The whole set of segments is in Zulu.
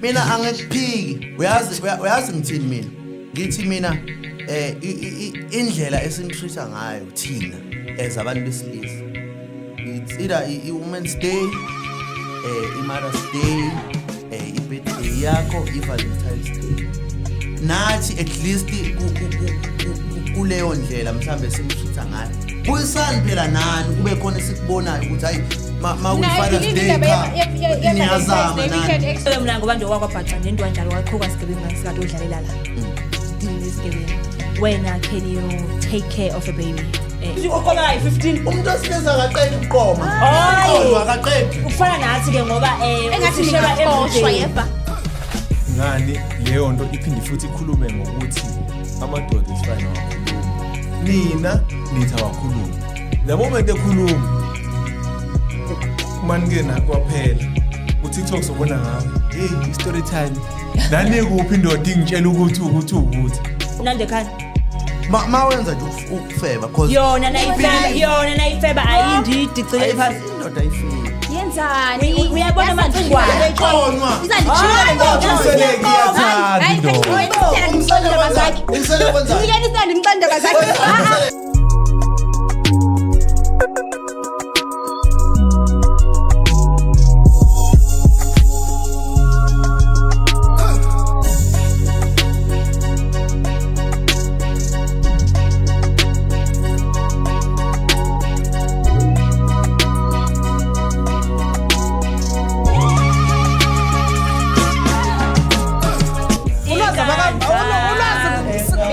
Mina angikuphiki, uyazi, uyazi ngithini mina? Ngithi mina indlela esinitreat ngayo thina as abantu besilisa, it's either i-Women's Day, i-Mother's Day, i-birthday yakho, i-Valentine's Day. Nathi at least kuleyo ndlela mhlambe simtreat ngayo, buyisani phela nani kube khona esikubonayo ukuthi hayi, ma kuyi-Father's Day cha, niyazama nani. Mina ngoba nje wakwabhaca nento kanjalo, waqhuka sigebengu ngasikade udlalela la. Deal nesigebengu. Wena, can you take care of a baby? Uqoma kayi-15. Umuntu wesilisa akaqedi ukuqoma. Hayi. Uqoma akaqedi. Ufana nathi ke ngoba Engathi usishela ningaboshwa everyday. yebha. Ngani leyo nto iphinde futhi ikhulume ngokuthi amadoda esifana awakhulumi, nina nithi awakhulumi. The moment ekhuluma manike nakwaphela uTikTok sobona ngawe, hey, i-story time nanikuphi indoda ingitshela ukuthi ukuthi ukuthi Nande khani. Ma wenza nje ukufeba cause Yona nayifeba, yona nayifeba ayindidi cele phansi. Indoda ayifiki. Yenzani? Uyabona amacingwane. Qonywa. Umseleki iyathanda indoda. Umsele kwenzani? Umsele kwenzani? Nikeni isandi ngixandaba zakhe. Ulwazi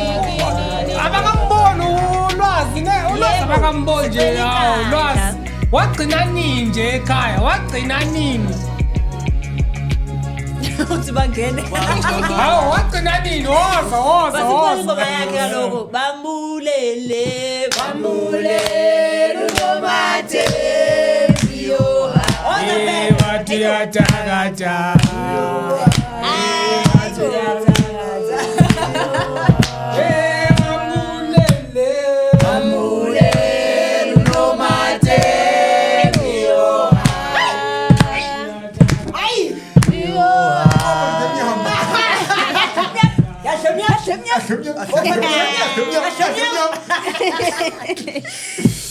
ulwazi abakamboni, ulwazi ne ulwazi abakamboni nje. Hawu, ulwazi wagcina nini nje ekhaya, wagcina nini? Uthi bangene. Hawu, wagcina nini? Woza, woza. Basikhona Woza. ingoma yakhe kaloku. Bambulele, bambulele unomathe. Eh, wathi uyathakatha. Eh, bambulele. Bambulele unomathe.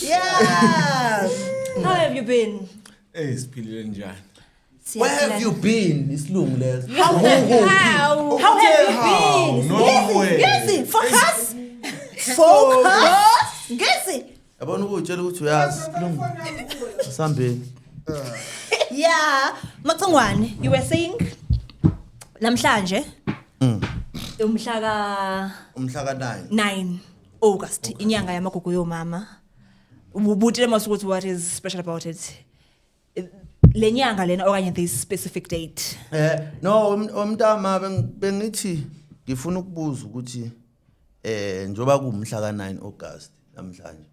Yeah. How have you been? Eh, siphilile, njani? Where have you been? Isilungu leso. How How have you been? No way. Ngezi, focus. Focus. Ngezi. Yabona ukutshela ukuthi uyazi. Kulungu. Asambeni. Yeah, Macingwane, you were saying namhlanje umhla ka Umhla ka-9. 9 August, inyanga yamagugu yomama. Ubutile mase ukuthi what is special about it? Le nyanga lena okanye this specific date? No, umntama bengithi ngifuna ukubuza ukuthi njoba kuumhla ka-9 August namhlanje,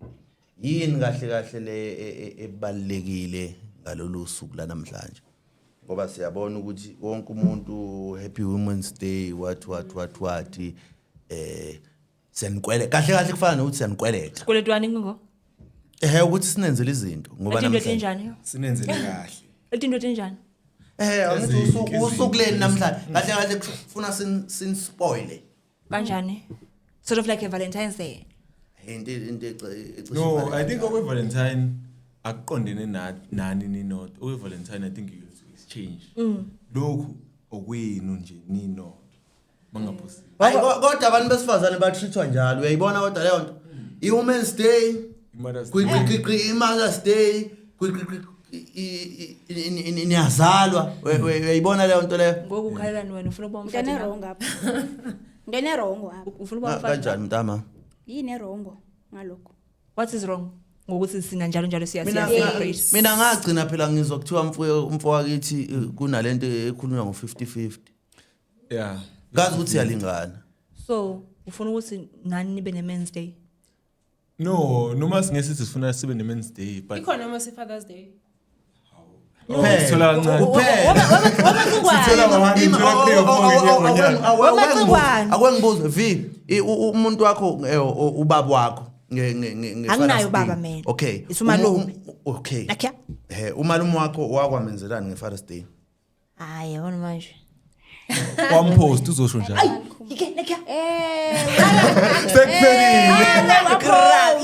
yini kahle kahle le ebalekile ngalolu suku la namhlanje? Ngoba siyabona ukuthi wonke umuntu happy Women's Day, what what what what, siyanikwele kahle kahle, kufana nokuthi siyanikweleta. Sikweletwani ngo? Ukuthi sinenzele izinto ngoba Ethi into namhlanje enjani? Sinenzele kahle. Ethi into enjani? Angithi Ezinhle, usuku ezinhle. usuku leni namhlanje kahle kahle kufuna sin spoil. Kanjani? Sort of like a Valentine's Day. Into ecishe No, ifane. I think okwe Valentine akuqondene nani ninodwa. Okwe Valentine I think you have to exchange. Lokhu okwenu nje ninodwa. Mangaphosile. Hayi, kodwa abantu besifazane batreatwa njalo, uyayibona kodwa leyo nto, i-Women's Day, I-Mother's Day. gwiqiqiqi, i-Mother's Day, gwiqiqiqi, niyazalwa. Uyayibona leyo nto leyo? Ngoku ukhalelani wena, ufuna ukuba Into umfati? ene-wrong apha. Into ene-wrong apha. Ufuna ukuba umfati? Kanjani, mntama? Yini e-wrong ngalokho? What is wrong? Ngokuthi sina njalo njalo siya Mina siya celebrate. Mina ngagcina phela ngizwa kuthiwa mfuyo umfo wakithi, kunalento ekhulunywa ngo-50-50. Ngazi ukuthi siyalingana. So, ufuna ukuthi nani nibe ne Men's Day? No, noma singesithi sifuna sibe ne Men's Day, but Ikhona mos i-Father's Day. Oh, sithola kancane. Kuphela. Sithola ngo-one, sithola three or four ngonyaka. Wamacingwane. Ake ngibuze V, umuntu wakho, ubaba wakho Anginayo nge-Father's ubaba Day. mina. Okay. It's umalume. Okay. Nakhiya. Umalume wakho wakwamenzelani nge-Father's Day? Hayi, yabona manje. Wampost uzosho njalo. Ike nekya. Sekuphelile.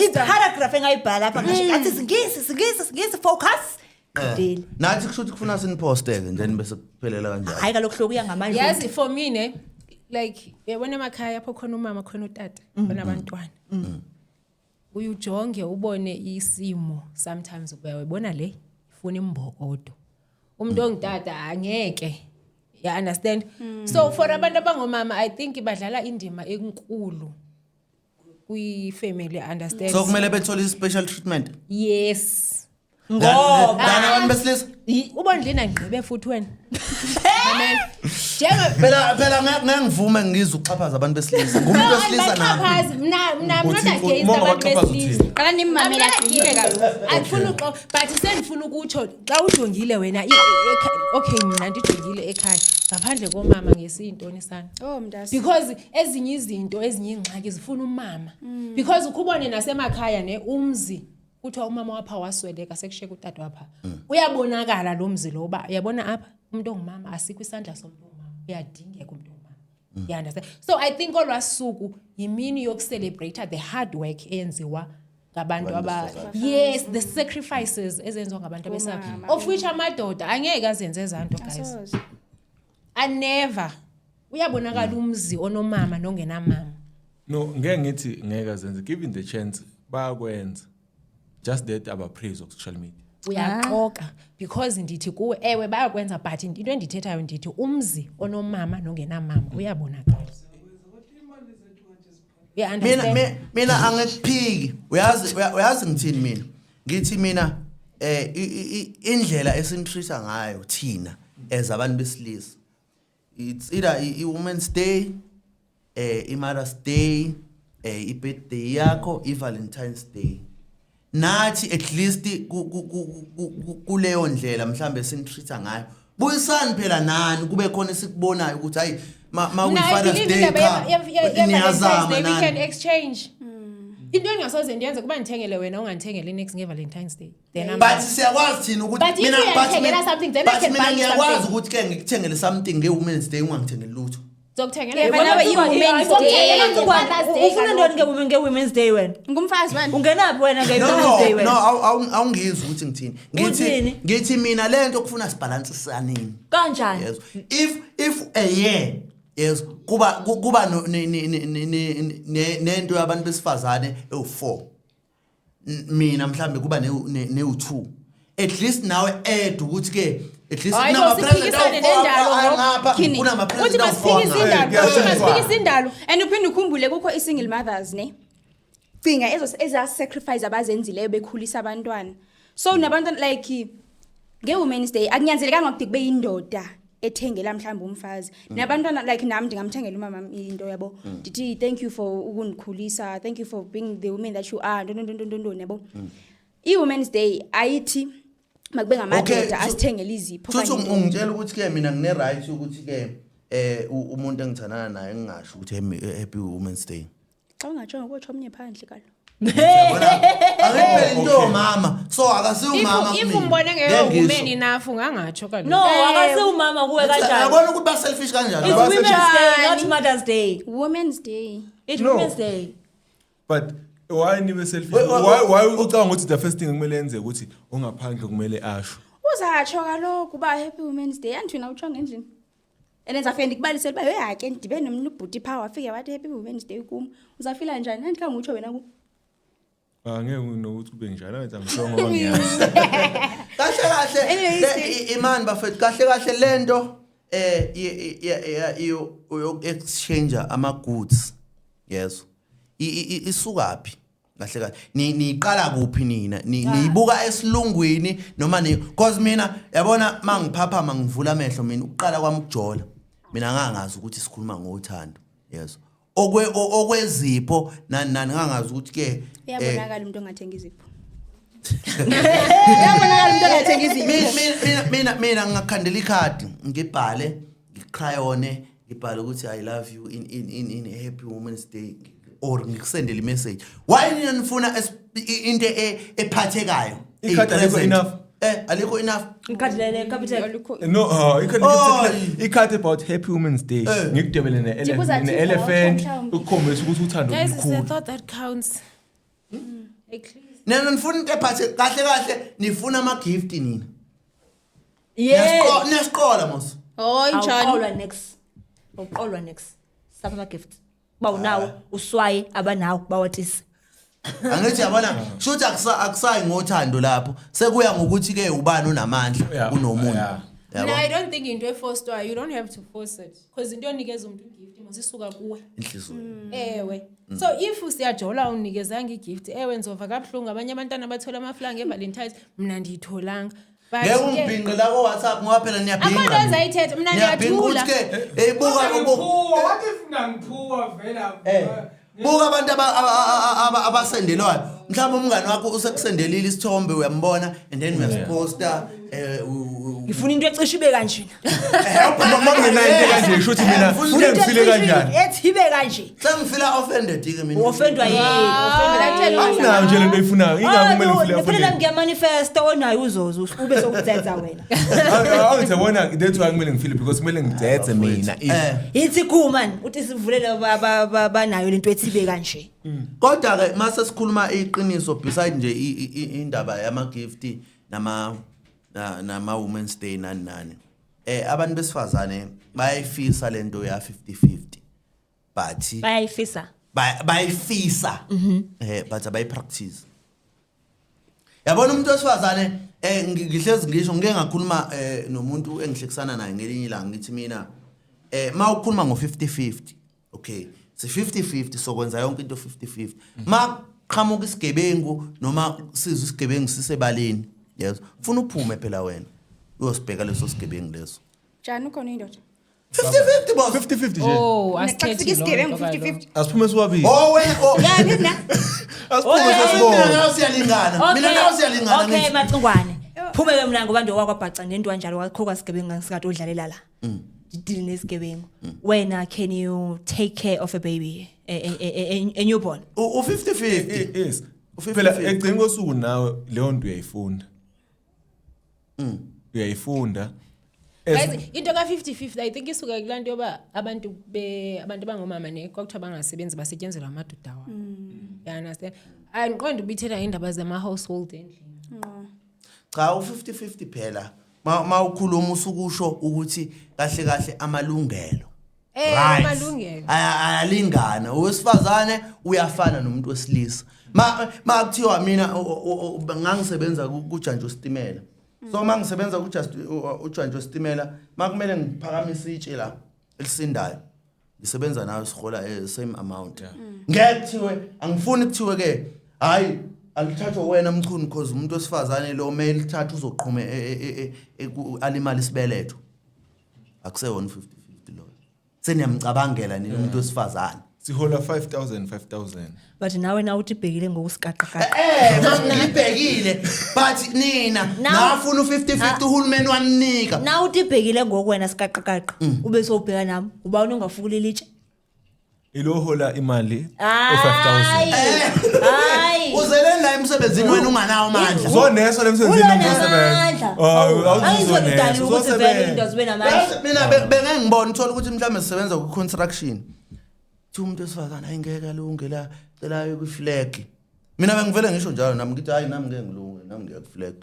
I-paragraph engayibhala apha ngisho athi singisi singisi singisi focus. Qedile. Nathi kusho ukuthi kufuna siniposteke nje bese kuphelela kanjalo. Hayi kaloku hlokuya ngamandla. Yazi for me ne, like uyabona emakhaya apho khona umama khona utata khona abantwana, uye ujonge ubone isimo, sometimes uyabona le ifuna imbokodo, umuntu ongutata angeke ya understand. So for abantu abangomama, I think badlala indima enkulu kwi-family, understand? So kumele bethole i-special treatment. Yes. Ngoba Than abantu besilisa. Ubondlina ngqibe futhi wena. Amen. Njengoba Phela ngeke ngivume ngizwe ukuxhaphaza abantu besilisa. Ngumuntu wesilisa nami. Baxhaphazi mna I'm not Uthi- against uma abantu ungabaxhaphaza besilisa. uthini? Qala nimmamele I'm not agqibe against. kaloku. Andifuni uxo but sendifuna ukutsho xa ujongile wena okay, mna ndijongile ekhaya ngaphandle komama ngesiyintoni sana. Oh mntasi. Because ezinye izinto, ezinye iingxaki zifuna umama, because ukhubone nasemakhaya ne umzi kuthiwa umama wapha wasweleka, sekushiyeka utata wapha, uyabonakala lo mzi lo uba uyabona apha umuntu ongumama asikho isandla somntu ongumama, uyadingeka umuntu ongumama, you understand? So I think olwaa suku yimini yokucelebrata the hard work eyenziwa ngabantu aba, yes, the sacrifices ezenziwa ngabantu abesifazane, of which amadoda angeke azenze ezaa nto, guys. Asoze. Anever uyabonakala umzi onomama nongenamama. No, ngeke ngithi ngeke azenze. Given the chance bayakwenza. Just that abapraise ku social media. Uyaxoka, because ndithi kuwe ewe bayakwenza, but into endithethayo ndithi umzi onomama nongenamama uyabonakala. You Mina understand? mina angikuphiki. Uyazi uyazi ngithini mina? Ngithi mina indlela esinitreata ngayo thina as abantu besilisa. It's either i-Women's Day, i-Mother's Day, i-birthday yakho, i-Valentine's Day. Nathi at least kuleyo ndlela mhlambe sinitreata ngayo. Buyisani phela nani kube khona esikubonayo ukuthi hayi ma Mna, I kuyi-Father's believe Day indaba cha ye-Valentine's niyazama Day, we can nani. exchange. Into engingasoze ndiyenze kuba ndithengele wena ungandithengeli next nge-Valentine's Day, then I'm But siyakwazi thina ukuthi But if uyandithengela something, then I but can mina buy you ngiyakwazi something. ukuthi ke ngikuthengele something nge-Women's Day ungangithengeli lutho. Zokuthengela. Yeah, but nawe i-Women's Day. Father's Day Ufuna ntoni nge-Women's Day wena? Ngumfazi wena. Ungenaphi wena nge-Women's No, Day no, wena? awungizwa ukuthi ngithini. Ngithi Uthini? ngithi mina lento kufuna sibhalansisaneni. Kanjani? Yes. If a year, yes, kuba nento yabantu besifazane ewu4. Mina mhlambe kuba ne u2. At least nawe add ukuthi ke at least Hayi bo, kunama president siphikisane nendalo ngoku. ngapha, Kini. kunama Uthi president masiphikise awu4 indalo, ngapha. uthi masiphikise indalo. And uphinde ukhumbule kukho i-single mothers ne. Cinga ezo eza sacrifice abazenzileyo bekhulisa abantwana. So nabantwana like nge-Women's Day akunyanzelekanga ukuthi kube yindoda ethengela mhlawumbe umfazi. Nabantwana like nami ndingamthengela umama into yabo. Ndithi thank you for ukundikhulisa, thank you for being the woman that you are. Ntoni ntoni ntoni ntoni yabo. I-Women's Day ayithi makube Okay, ngamadoda asithengele izipho. Futhi okanye intoni. ungitshela ukuthi ke mina ngine right ukuthi ke umuntu engithandana naye ngingasho ukuthi happy Women's Day. Xa ungatshongo kotsho omnye phandle kaloku. Yabona? Angeke into yomama. So akasiyo umama. If kumina. umbone Ngeke ngisho. ngeyo-woman enough ungangatsho kaloku. No, akasiwumama kuwe kanjani? Yabona ukuthi ba selfish kanjani. It's Ba- Women's Day, not Mother's Day. Women's Day. It's No. Women's Day. But why nibe selfish? Wait, wait, Why ucabanga ukuthi the first thing kumele yenze ukuthi ongaphandle kumele asho? Uzatsho kaloku uba happy Women's Day, andithi wena utsho ngendlini. And ndizawufike ndikubalisele uba yhe hake ndibe nomnye ubhuti phaa wafike wathi happy Women's Day kum. Uzawufila njani? Andikhange utsho wena kum. Angeke nokuthi kube njalo ngathi angisho ngoba ngiyazi. Kahle kahle Anyway, imani bafethu, kahle kahle lento iyo exchange ama goods. Yes. Isukaphi? Kahle kahle. Niqala kuphi nina? Niyibuka esilungwini noma ni cause mina yabona mangiphaphama ngivula amehlo mina ukuqala kwami ukujola. Mina ngangazi ukuthi sikhuluma ngothando. Yes. Okwezipho nani nani ngangazi ukuthi ke Uyabonakala umuntu ongathengi izipho. Uyabonakala umuntu ongathengi izipho. Mina ngingakhandela ikhadi ngibhale ngicrayone ngibhale ukuthi I love you in happy Women's Day or ngikusendele imessage. Why nina nifuna into ephathekayo? Ikhadi alikho Eyi-present. enough. Alikho enough. Ikhadi lele Capitec. Alikho. No, Oh. ikhadi about Happy Women's Day. Ngikudwebele Kuzathi ne-elephant voucher mhlawumbe. ukukhombisa ukuthi uthando Guys, it's the lukhulu. thought that counts. At least. Nina nifuna into ephathe kahle kahle, nifuna ama gift nina. Yeah. Niyasiqola mos. Hayi njani? Awuqolwa next. Awuqolwa next. Sapha ama gift. Ba unawo uswaye abanawo bawatise. Angithi yabona, shuthi akusayi ngothando lapho. Sekuya ngokuthi ke ubani unamandla kunomunye. No, Yabo. I don't think into eforced, you don't have to force it. Because into onikeza umuntu igift mos isuka kuwe. Inhliziyo. Ewe. So if usiyajola unikezanga igift, ewe nzova kabuhlungu, abanye abantwana bathola amaflanga eValentine's, mina ndiyitholanga. But Ngeke ke- ungibhinqe la ko WhatsApp ngoba phela niyabhinqa. Akho nto ezayithetha, mina Niyabhinqa ndiyathula. ukuthi ke buka Ngiphuwa, what if ngangiphuwa vela? Buka abantu abasendelwayo. Mhlawumbe umngane wakho usekusendelile isithombe, uyambona, and then uyasiposta Ngifuna into ecishe ibe kanje. Uma kungenayo into kanje, kusho ukuthi mina Ngifuna ngeke ngifile kanjani? Ethi ibe kanje. Sengifila offended ke mina. Uoffendwa yini? Offendwa yini? Anginayo nje lento oyifunayo, ingakho kumele ngifile Phela offended. ngiyamanifesta onayo uzoze ube sokuthetha wena. Angithi yabona, that's why kumele ngifile, because kumele ngidede mina. Ithi ku man, uthi sivulele banayo lento ethi ibe kanje. Kodwa ke mase sikhuluma iqiniso, beside nje indaba yama gift nama Women's Day nani nani. Abantu besifazane bayayifisa lento ya 50-50. But Bayayifisa. Bayayifisa. But abayipractice. Yabona umuntu wesifazane, ngihlezi ngisho, ngike ngakhuluma nomuntu engihlekisana naye ngelinye ilanga, ngithi mina mawukhuluma ngo 50-50, okay, si 50-50, sokwenza yonke into 50-50. Maqhamuka isigebengu noma sizwe isigebengu sisebaleni, yes, ufuna uphume phela wena uyosibheka leso sigebengu leso. Njani ukhona indoda? 50-50 boss. 50-50 nje. Oh, Mina xa kufika asithethi isigebengu loo nto kaloku. 50-50. Asiphume siwabili. Oh wena, oh. Yaphi mna? Asiphume Mina sesibona. nawe siyalingana. Mina nawe siyalingana Okay ngithi. Macingwane. Phume ke mina ngoba ndowakwabhaca nento kanjalo wakho kwasigebengu ngisikade udlalela la. Didile nesigebengu. Wena, can you take care of a baby, a newborn? U 50-50. Yes. U-50-50. Phela ekugcineni kosuku nawe leyo nto uyayifunda. Uyayifunda. Guys, into ka-50-50 I think isuka kulaa nto yoba abantu abangomama ne kwakuthiwa bangasebenzi, basetyenzelwa amadoda wabo. You understand? Andiqondi uba ithetha ngeendaba zama-household endlini. Cha, u50-50 phela ma ukhuluma usukusho ukuthi kahle kahle amalungelo. Rights. Amalungelo. Ayalingana, owesifazane uyafana nomuntu wesilisa. Ma kuthiwa mina ngangisebenza kujantshi wesitimela, so ma ngisebenza ujantshi wesitimela, ma kumele ngiphakamise itshe la elisindayo, ngisebenza nayo, sihola same amount. Ngeke kuthiwe angifuni, kuthiwe ke hayi, alithathwe wena Mchunu, because umuntu wesifazane lo mele lithathe uzoqhuma alimali isibeletho. Akusewona 50-50 lo, seniyamcabangela nini umuntu wesifazane. Sihola 5000 5000. But nawe na uthi ibhekile ngokusiqaqaqaqa. Ngibhekile, but nina nafuna u50-50, uhulumeni waninika. Na uthi ibhekile ngokwena siqaqaqaqa, ube sowubheka nami, ubani ongafukula ilitshe? Ilo hola imali Hayi. o5000. Hayi. Uzeleni la emsebenzini wena unganawo amandla? Uzoneso lemsebenzini Unamandla. nomsebenzi. Angizodali ukuthi vele into zibe namandla. Yazi mina bengeke ngibone, uthola ukuthi mhlawumbe sisebenza ku-construction, thi umuntu wesifazane ayingeke alunge la, cela aye kwi-flag. Mina bengivele ngisho njalo nami, ngithi hayi, nami ngeke ngilunge, nami ngiya ku-flag.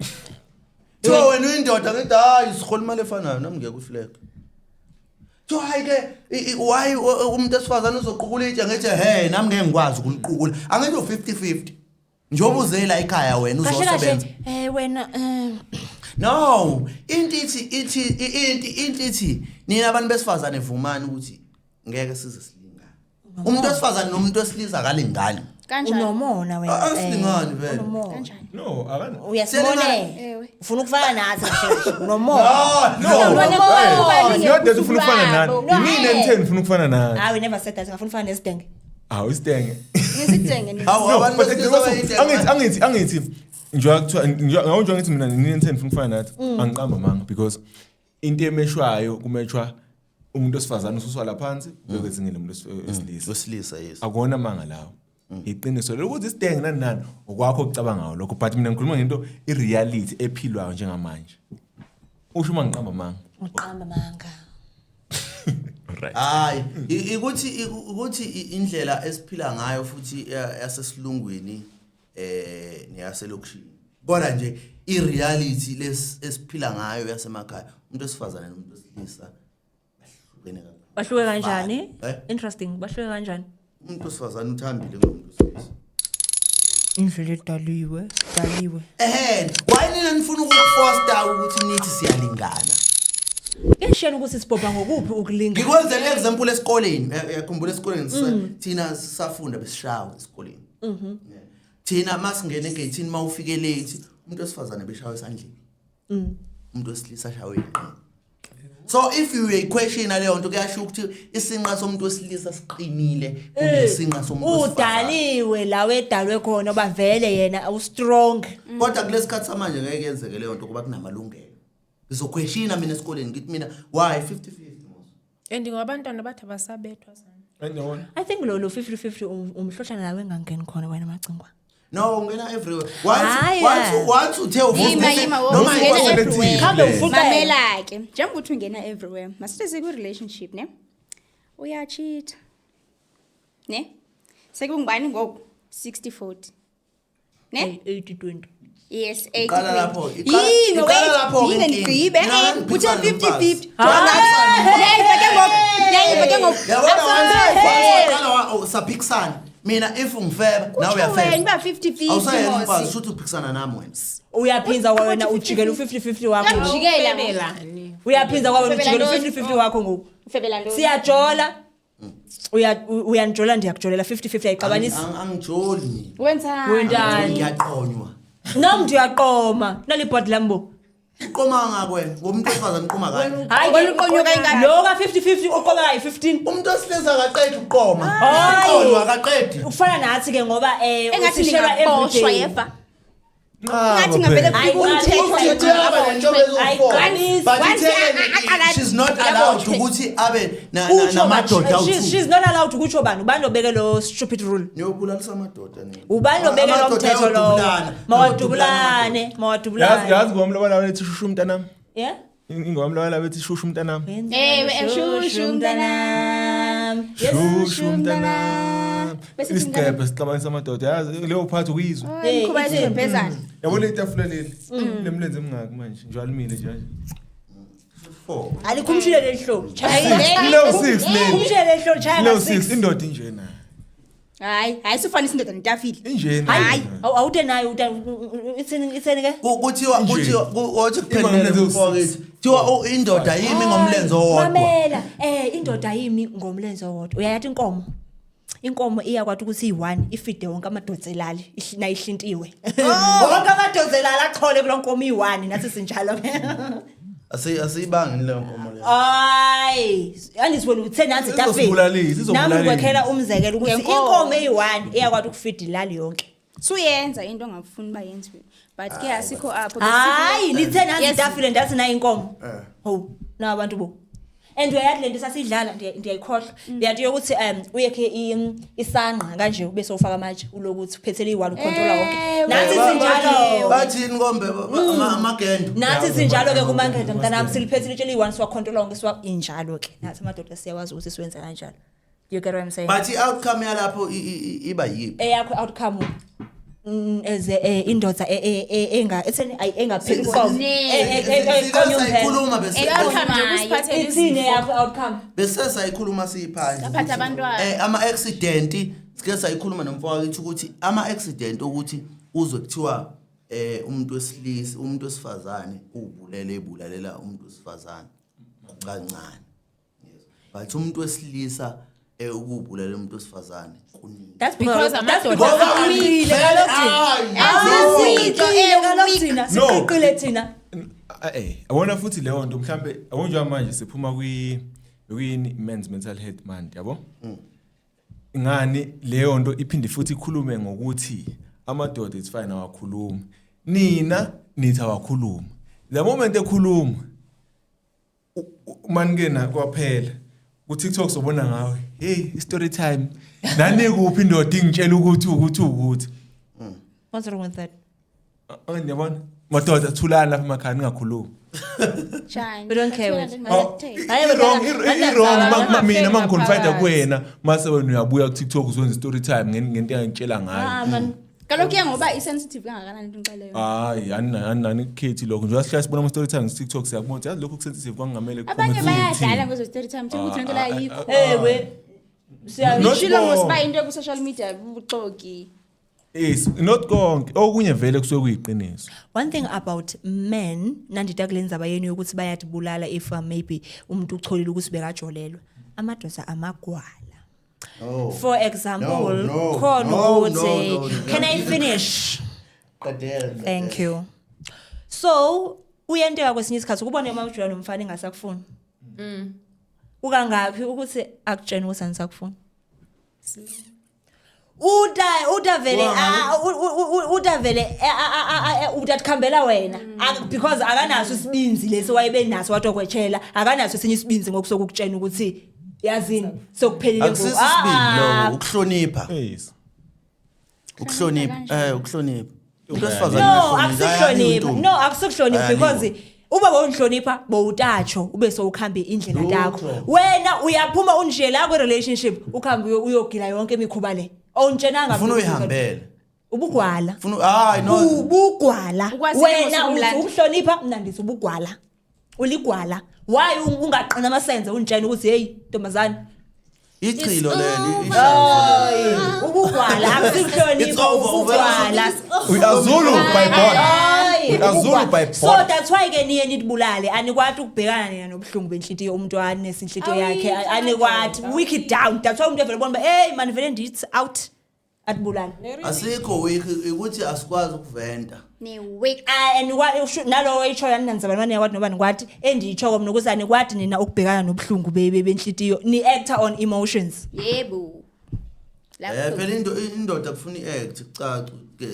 Thiwa wena uyindoda, ngithi hayi, sihola imali efanayo, nami ngiya kwi-flag. Thiwa hayi ke, why umuntu wesifazane uzoqukula itshe? Ngithi he, nami ngeke ngikwazi ukuliqukula. Angithi u-50-50 njengoba uzela ekhaya wena Kahle kahle uzosebenza. wena No, into ithi nina abantu besifazane vumani ukuthi ngeke size silingane. Umuntu wesifazane nomuntu wesilisa akalingani. Kanjani? Unomona wena. Asilingani vele. Unomona. Kanjani? No, akana. Uyasibonela. Ewe. Ufuna ukufana nathi kahle kahle. Unomona. No. Unomona. It's not that ufuna ukufana nani. No, Yini enitheni ufuna ukufana nani? Ah, we never said that. Ngafuna ukufana nesidenge. Awu isidenge. Ngisidenge nina. Hawu No, abantu but besilisa angithi bayinto. angithi njengoba kuthiwa njengoba ngithi mina nini enitheni ufuna ukufana nathi, angiqamba amanga, because into emeshwayo kumeshwa umuntu osifazane ususwa la phansi ubeke ezingeni lomuntu wesilisa. Wesilisa, yes. Akuwona amanga lawo. Iqiniso lelo ukuthi isidenge nani nani okwakho okucabangayo lokho, but mina ngikhuluma ngento i-reality ephilwayo njengamanje. Usho uma ngiqamba amanga. Uqamba manga. Right. Hayi, ukuthi indlela esiphila ngayo futhi yasesilungwini neyaselokishini. Kodwa nje i-reality esiphila ngayo yasemakhaya, umuntu wesifazane nomuntu wesilisa bahlukene kakhulu. Bahluke kanjani? Eh? Interesting, bahluke kanjani? Umuntu wesifazane uthambile kunomuntu wesilisa. Indlela edaliwe, daliwe. Ehhe, why nina nifuna ukufoster ukuthi nithi siyalingana? Keshena ukuthi sibhobha ngokuphi ukulinga. Ngikwenzele example esikoleni. Uyakhumbula esikoleni thina sisafunda besishawa esikoleni. Yeah. Thina masingena egate mawufike late, umuntu wesifazane beshawa esandleni. Umuntu wesilisa ashawe iqini. So if you question leyo nto kuyasho ukuthi isinqa somuntu wesilisa siqinile kunesinqa somuntu wesifazane. Udaliwe la wedalwe khona bavele yena u-strong. Kodwa kulesikhathi samanje ngeke yenzeke leyo nto kuba kunamalungelo. Ngizoquestiona mina esikoleni ngithi mina why 50-50 mos? And ngabantwana bathi abasabethwa sana. Andiyabona. I think lo 50-50 umhlohlana la wengangeni khona wena macingwa. No, ungena everywhere. Once Hhayi. once uthe Yima, yima, wo, noma ungena ikwa- everywhere. Khambe ufuqele. Mamela ke, njengoba uthi ungena everywhere, masithi sikwi-relationship ne? Uyacheat. Ne? Sekungubani ngoku? 60-40. Ne? 80-20. Yes, Iqala 80-20. lapho, iqala- Yini, iqala wait, lapho-ke yini inkinga. ndigqibe, Mina eh, uthe ngiphikisana 50-50. nomfazi. Ngiyayiva ke ngoku, ngiyayiva ke ngoku. Yabona once Hey. waqala saphikisana. Mina if ngifeba nawe Kutsho wena uyafeba. uba 50-50 Awusayena mos. umfazi shuthi uphikisana nami wena. Uyaphinza kwawena ujikela u-50-50 wakho. Uyangijikela. Febelani. Uyaphinza kwawena Ufebela ujikela ntoni? u-50-50 wakho ngoku. Ufebela ntoni? Siyajola. Uyanjola ndiyakujolela 50-50 ayixabanisi. Angijoli mina. Wenzani? Wenzani? Ngiyaqonywa. Nami ndiyaqoma. Nali bhodi lami bo. Uqoma ngakwena, ngomuntu wesifazane uqoma kanje. Hayi Wena uqonywa kayingaki? Lo ka 50-50 uqoma kayi 15. Umuntu wesilisa akaqedi ukuqoma. Hayi. Uqonywa akaqedi. Ufana nathi ke ngoba Engathi usishelwa ningaboshwa everyday. yeva. Nqaba Ngathi ngavele phela. Hayi, kufike umthetho hayi, ukuthi Uyaba aboshwe. nenhlobo eziwu-four. Ayiqinisi. But Once she's not aqala- allowed aboshwe. ukuthi abe Utsho namadoda bani? awu-two. She's not allowed ukutsho bani. Ubani obeke lo stupid rule? Niyobulalisa amadoda nina. Ubani obeke lo Amadoda mthetho lo? ayodubulana. Mawadubulane, Yazi mawadubulane. yazi ngomlo bala bethi shushu mntanami. Yeah? Ingoma laba bethi shushu mntanami. Ewe, shushu mntanami. Shushu mntanami. Bese Isiqephe sixabanisa amadoda. Yazi leyo part ukuyizwa. Eh, Imikhuba ithini? yesiphezana. Yabona itafula leli. Lemlenze emingaki manje? Nje alimile nje. Four. Alikhumshile leli hlobo. Leyo 6 leli. Khumshile leli hlobo chaya Leyo ka 6 6. indoda injena. Hayi, hayi sufanisa indoda netafile. Injena. Hayi, awude nayo uta ithini ithini ke? Kuthiwa Nje. kuthiwa othi Ima kuphendulele ngomlenze mfowethu. Kuthiwa indoda yimi ngomlenze owodwa. Mamela, indoda yimi ngomlenze owodwa. Uyayathi inkomo. Inkomo iyakwathi ukuthi iyi-1 ifide wonke amadoda elali nayihlintiwe. Wonke amadoda elali achole kulo nkomo iyi-1 nathi sinjalo ke. Asiyibangi leyo nkomo leyo. Hayi, andisiwena uthe nansi itafile. Izosibulalisa, Nami izobulalisa. ngikwekhela umzekelo ukuthi Ngenkomo. inkomo eyi-1 iyakwathi ukufida ilali yonke. Suyenza into ongafuni uba yenziwe. But ke asikho apho. Hayi, nithe nansi Yes. itafile ndathi nayi inkomo. Eh. Hawu, na abantu bo. And uyayathi lento sasidlala ndiyayikhohlwa. Uyathi yokuthi uyekhe isangqa kanje ube sowufaka amatshe ulokuthi uphethele iwali ucontrola wonke. Nathi sinjalo. Bathini kombe amagendo. Nathi sinjalo ke kumangeda mntanami siliphethile itshela iyi-one siwacontrola wonke siwa injalo ke. Nathi amadoda siyawazi ukuthi siwenze kanjalo. You get what I'm saying? But i-outcome yalapho iba yiphi? Eyakho outcome as indoda enga etheni ayi engapheli uqobo. Sike sayikhuluma bese I-outcome nje kusiphathela Ithini izifo. eyakho outcome? bese sayikhuluma siyiphandle. Aphathe abantwana. Ama accident sike sayikhuluma nomfowethu ukuthi ama accident ukuthi uzwe kuthiwa umuntu wesilisa umuntu wesifazane ubulele ebulalela umuntu wesifazane kancane. Yes. But umuntu wesilisa ukubulalela umuntu wesifazane kuningi. That's Because that's amadoda because aqinile siqiqile kaloku thina. Siqiqile kaloku thina. No. Siqiqile thina. Yabona futhi leyo nto mhlambe yabo njengoba manje siphuma kwi kuyini men's mental health month yabo. Ngani leyo nto iphinde futhi ikhulume ngokuthi amadoda it's fine awakhulumi. Nina nithi awakhulumi. The moment ekhuluma manike na kwaphela Ku TikTok sobona ngawe. Hey, i-story time. Nani kuphi indoda ingitshela ukuthi ukuthi ukuthi. What's wrong with that? Ah, Ngiyabona. Madoda thulani lapha emakhaya ningakhulumi. Njani? We don't care what- Oh, Hayi, i-wrong wena- i-wrong mina Ngafika mangiconfide phakathi. kuwena mase wena uyabuya ku TikTok uzwenza story time ngento engitshela ngayo. Ah man. Kaloku ke ngoba i-sensitive kangakanani into ngixeleyo. Hayi anani kukhethi lokho njengoba sihlala sibona ama story time ku TikTok siyakubona ukuthi yazi lokhu kusensitive kwangamele kuphume Abanye kuthini. bayadlala ngezo story time thola ukuthi lento la ayikho. Ewe. Siya Not Shilo konke. ngosiba into ku social media bubuxoki. Yes, not konke. Okunye vele kusuke kuyiqiniso. One thing about men nandida kule ndzaba yenu yokuthi bayatibulala if maybe umuntu ucholile ukuthi bekajolelwa. Amadoda amagwala. No. For example, No, no, khona no, ukuthi no, no, no. can I finish? Qedela. Thank you. So, uyenteka kwesinye isikhathi ukubone uma ujula nomfana engasakufuni. Ukangaphi ukuthi akutshene ukuthi angisakufuni. Uta uta vele uta vele utathambela wena because akanaso isibinzi lesi wayebe naso wadokwetshela akanaso esinye isibinzi ngokusokukutshena ukuthi yazini sokuphelile Akusisi isibindi lo ukuhlonipha. Yes. Ukuhlonipha. Ukuhlonipha. Umuntu wesifazane No, uyahlonipha, akusihlonipha. ayazi No, akusihlonipha Ayaliwa. because uba bowunhlonipha bowutatsho ube sowukhambe indlela takho. Lutho. Wena uyaphuma unje la kwi relationship ukhambe uyogila yonke imikhuba le. Awuntshenanga. Ufuna uyihambele. Ubugwala. Ufuna hayi no. Ubugwala. Ukwazile Wena uthi ngosukumlanda. ukuhlonipha mina ndithi ubugwala. Uligwala. Why ungaqina amasenze ungitshena ukuthi hey ntombazane Ichilo leli. Hayi, ubugwala It's akusihlonipha over, ubugwala. We are Zulu by born. Hayi, We are Zulu ubugwala. by So born. that's why ke niye nitibulale anikwati ukubhekana nina nobuhlungu benhlitiyo umuntu anesinhlitiyo yakhe anikwati weak it down. That's why umuntu evele ubona uba hey man vele ndithi out atibulale. Asikho weak ukuthi asikwazi ukuventa. Ne-weak. Ah, and nalowo oyitshoyo aninanzaba noba niyakwati noba nikwati endiyitshoko mna ukuthi anikwati nina ukubhekana nobuhlungu benhlitiyo ni-actor on emotions. Yebo. Lapho. Phela into indoda kufuna iact kucace ke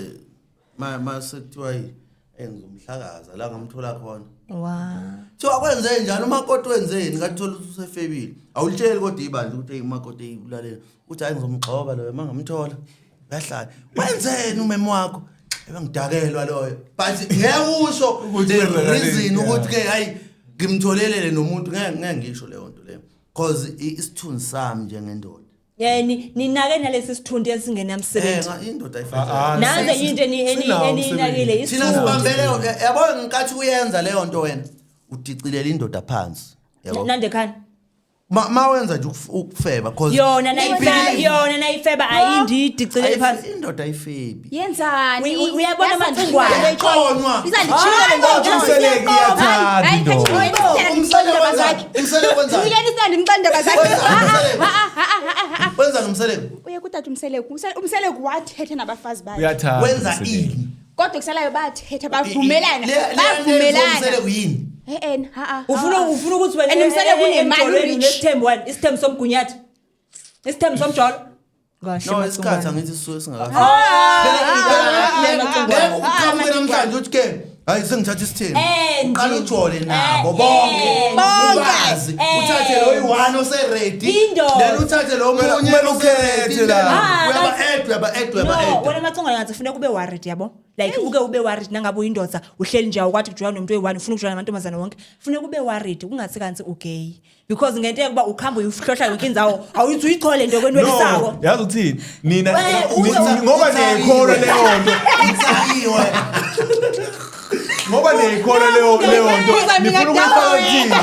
ma sekuthiwa ngizomhlakaza la ngamthola khona. Wow. Kuthiwa kwenze njani umakoti wenzeni ngathi thola ukuthi usefebile. Awulitsheli kodwa ibandla ukuthi hey umakoti eyibulalela. Uthi hayi ngizomgxoba loyo mangamthola. Uyahlala. Wenzeni umemi wakho? Ebengidakelwa loyo. But ngeke usho Ukuthi the kwenzakaleni, reason yeah. ukuthi ke hayi ngimtholelele nomuntu ngeke ngisho leyo nto leyo. Because isithunzi sami njengendoda. Yeah, ninake nalesi sithunzi esingenamsebenzi. Indoda Ah, ayifanele. ah, Nanze into Sinawo eniyinakile Thina isithunzi. sibambele yabo ngenkathi uyenza leyo nto wena udicilela indoda phansi. Yabo. Nandekhani. Ma wenza nje ukufeba because Yona nayifeba yona nayifeba ayindidicilele phansi. Indoda ayifebi. Yenzani? Uyabona amacingwane. Uyaqonywa. Izandijikele Umseleki iyathanda indoda. Umseleki wenzani? Uyena isandi imxandaba zakhe. Wenza nomseleki. Uye kutata umseleku. Umseleku wathetha nabafazi bakhe. Uyathanda. Wenza umseleki. ini? Kodwa kusalayo bathetha bavumelana. Bavumelana. Umseleki yini? Eh ha ha. Ufuna ukuthi wena And umseleku unemali, emjolweni urich. unesithembu wena isithembu somgunyathi. Isithembu somjolo. Kahle No isikhathi Macingwane. angithi sisuke singakafiki. Ah, Ngeke uqhamuke namhlanje uthi ke hayi sengithatha isithembu. And- Uqala ujole nabo Eh, bonke. eh, Ukwazi Eh. uthathe lo oyi-one ose-ready. Indoda. Then uthathe lo Kumele- omunye kumele ose-ready. ukhethe la. Ah, Uyaba add, uyaba add, uyaba No, add. wena Macingwane ngathi funeka ube worried yabo. Like uke ube worried nangabe uyindoda uhleli nje awukwazi ukujola nomuntu oyi-one ufuna ukujola namantombazane wonke. Funeka ube worried kungathi kanti ugay. Because ngento yokuba ukhamba uyihlohla yonke indzawo awuyithi uyichole into No, kwenwelisako. yazi ukuthini? Nina ngoba niyayikholwa leyo nto. Uthakiwe. Ngoba niyayikholwa leyo nto. Uza mina Nifuna ukuyifaka kuthini?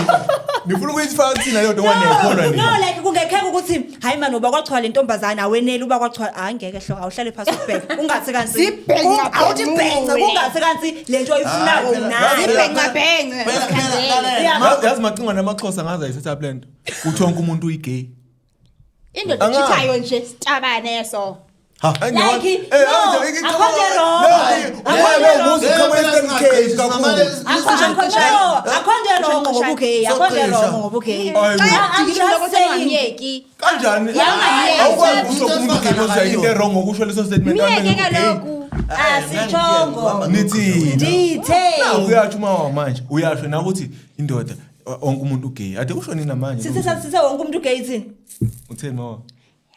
Nifuna ukuyifaka kuthina leyo nto ngoba niyayikholwa No, nina. like kungekheka ukuthi hayi man uba kwachwala lentombazane aweneli uba kwachwala angeke hlo awuhlale phasi ubheke ungathi kanti Zibhenca awuthi bhenca kungathi kanti lento oyifunayo unayo Zibhenca-bhenca. Phela phela lalela. Yeah. Yazi Macingwane amaXhosa ngaze ayithatha le nto. Kuthi wonke umuntu uyigay. Indoda echithayo nje sitabane so. Like, no, akho nto wrong. Akho nto wrong ngobugay, akho nto wrong ngobugay. I'm just saying. Kanjani? Yeah. Awukwazi ukuthi umuntu ugay into wrong ngokusho leso statement. Miyeke kaloku. Asitshongo. Nithini? Ndithe. Uyasho uma manje uyasho na ukuthi indoda Wonke umuntu ugay. Ade usho nini manje? Sithe wonke umuntu ugay thini? Utheni ma?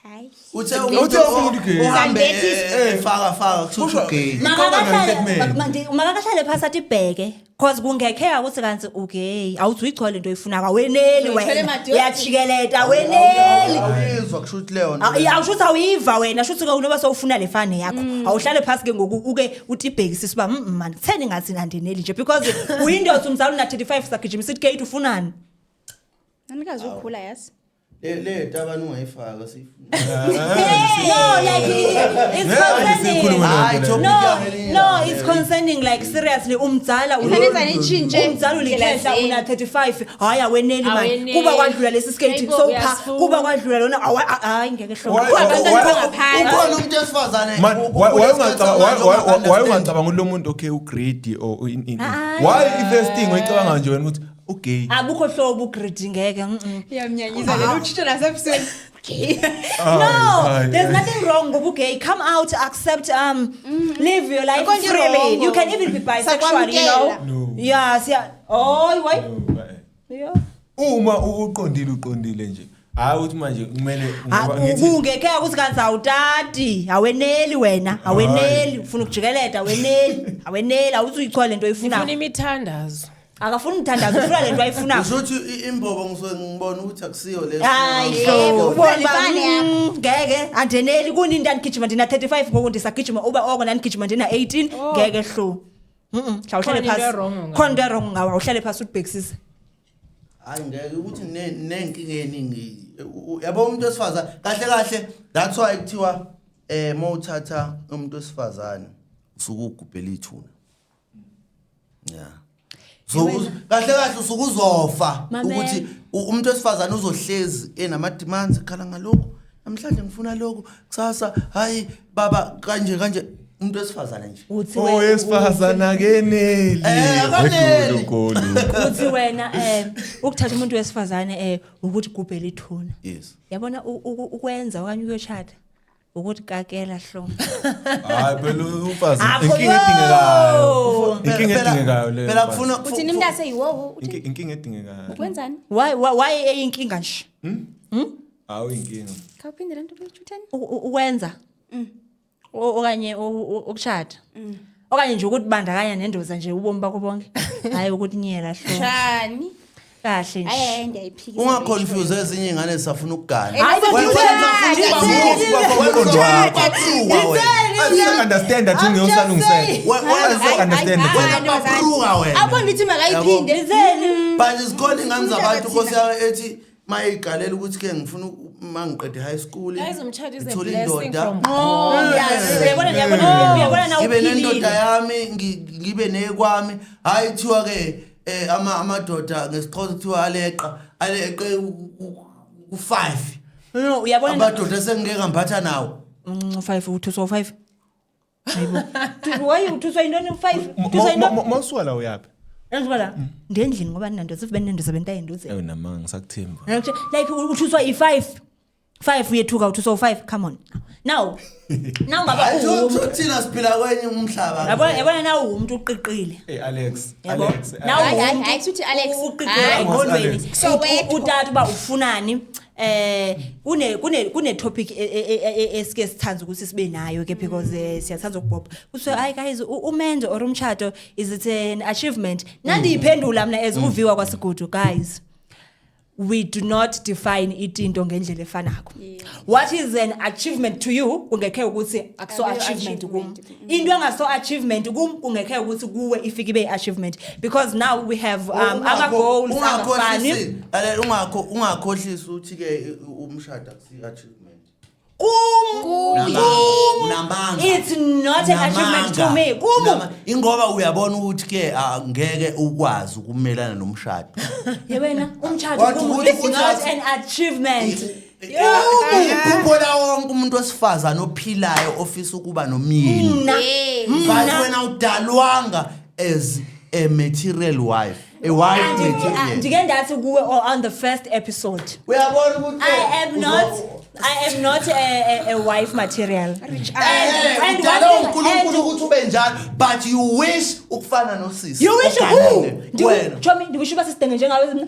Hayi. Uthe Uthe umuntu gay. uhambe Uzambethisa. faka faka kusho gay. Makakahlale phasi athi ibheke cause kungekheka ukuthi kanti ugay awuthi uyigcwele into oyifunako aweneli Uyithole wena emadodeni. uyajikeleta aweneli. Awuyizwa kusho ukuthi leyo nto. Awusho ukuthi awuyiva wena sho ukuthi noba sowufuna le fane yakho awuhlale phasi ke ngoku uke uthi ibhekisise uba man kutheni ngathi nandeneli nje because uyindoda umzali una-35 sagijimisa ithi gate ufunani. Nanikazi ukhula yazi. Le tabani ungayifaka siyifuna. No, like it's concerning. Sikhulume Hayi, lento le. topic No, yami no, it's concerning like seriously umdzala Ifanele itshintshe umdzala ulikhehla indlela zenu. una 35 hayi aweneli man Aweneli. kuba kwadlula lesi skate Hayibo, sowupha uyasifuna. kuba kwadlula lona hayi ngeke hlobo Why- why- Ukhona umuntu wesifazane Man, why ungacabanga why why ungacabanga ukuthi lo muntu okay ugreedy or in Hayi. why i first thing oyicabanga nje wena ukuthi ugay? Abukho hlobo ugreedy ngeke. Iyamnyanyisa le utshintsho nasebusweni. Okay. No, Hayi, there's hayi. nothing wrong ngobugay. Come out, accept, live your life Akho nto freely. wrong. You can even be bisexual, you know. Sakwamkela. No. Yes, yeah. Oh, why? No, eh. Yeah. Uma uqondile uqondile nje. Hayi ukuthi manje kumele Ah, ngoba ngithi kungekhe ukuthi kanti awutati aweneli wena aweneli ufuna ukujikeleta aweneli aweneli awuthi uyichole lento Ngifuna oyifunayo imithandazo. akafuni umthandazo ufuna lento ayifunayo. Usho ukuthi imbobo ngisuke ngibona ukuthi akusiyo le. Hayi Yebo, hlobo ufuna lefane yakho. ngeke andeneli kunini ndanigijima ndina 35 ngoku ndisagijima uba oko ndanigijima ndina 18 ngeke hlo hlawuhlale Khona into phasi e-wrong ngawe. khona into erong ngawe awuhlale phasi ubhekisise. Hayi ngeke ukuthi nenkinga eningi. Yabo umuntu wesifazane kahle kahle that's why kuthiwa mawuthatha umuntu wesifazane usuke ugubhela ithuna. Yeah. So kahle kahle usuke uzofa Mamela. ukuthi umuntu wesifazane uzohlezi enama demands ekhala ngalokhu namhlanje ngifuna lokhu kusasa hayi baba kanje kanje umuntu wesifazane nje. Uthi Oh Owesifazana akeneli. Akaneli. Golu. Uthi wena ukuthatha umuntu wesifazane ukuthi gubhela ithuna. Yes. Yabona ukwenza okanye ukuyoshada ukuthi kakela hlo. Hayi phela umfazi Akho- inkinga edingekayo. Inkinga Phela- edingekayo leyo. Phela mfazi. kufuna Uthini mntase yiwowo uthini? Inkinga edingekayo. Wenzani? Why eyinkinga nje? Hawu inkinga. Khawuphinde le nto ubuyitsho utheni? Ukwenza okanye ukushada okanye nje ukutibandakanya nendoda nje ubomi bakho bonke hayi ukutinyela hlo Njani? kahle nje. Hayi hayi ndiyayiphikisa. Ungaconfuse ezinye ingane zisafuna ukugana. Hayi, bo, Wena- nditheni? wena ufuna ukuba mkhulu, wena. Asike understand that I'm just ungeyosalungisela. saying. Asike understand that. Wena bapruka wena. Akho ndithi makayiphinde. Nditheni? But zikhona ingane zabantu nkosi yami ethi mayigalela ukuthi ke ngifuna mangiqede high school. Guys, umtshato is a ngithole blessing indoda. from God. Yes, uyabona uyabona uyabona na Ngibe nendoda uphilile. yami ngibe nekwami. Hayi kuthiwa ke ama amadoda ngesiXhosa kuthiwa aleqa aleqe ku5. No, uyabona Amadoda sengike ngambatha nawo. 5 uthuswa u5. Hayibo. Why uthuswa intoni u5? Uthuswa intoni? Mawusuka la uyaphi? Ngisuka la. Ndendlini ngoba ninandoda sibe nendoda bentayenduze. Ewe namanga ngisakuthemba. Like uthuswa i5. 5 uyethuka uthuswa u5 come on. Now now ngaba Hayi uwumuntu. thina siphila kwenye umhlaba. Yabona yabona na uwumuntu uqiqile. Hey Alex, Yabo. Alex. Now Hayi, hayi, uwumuntu hayi, kushuthi Alex. uqiqile Hayi. engqondweni. Alex. Soweto. Utata uba ufunani kune topic esike sithanda ukuthi sibe nayo ke because siyathanda ukubhobha. Kuthiwa hayi guys umendo or umtshato is it an achievement? Nandiyiphendula mina as uviwa kwasigudu guys. We do not define itinto ngendlela efanako. What is an achievement to you kungekhe ukuthi akuso Akuyo achievement kum. achievement. Into engaso achievement kum kungekhe ukuthi kuwe ifike ibe achievement because now we have ama goals angafani. Ungakhohlisi, lalela ungakho ungakhohlisi ukuthi ke umshado akusi achievement. Kum Unamanga. It's not an achievement to me. Kum Ingoba uyabona ukuthi ke ngeke ukwazi ukumelana nomshado. Ye wena umtshato Wathi kum ukuthi is not uthi- an achievement. Iphupho la wonke umuntu wesifazane ophilayo ofisa ukuba nomyeni. Mna But wena udalwanga as a material wife, a wife material. Ndike ndathi kuwe on the first episode. Uyabona ukuthi I am not I am not a wife material. And Udala one thing- uNkulunkulu and- ukuthi ube njalo, but you wish ukufana nosisi. You wish who? Oganile. Wena. Chomi, ndiwisho uba sisidenge njengawe mina.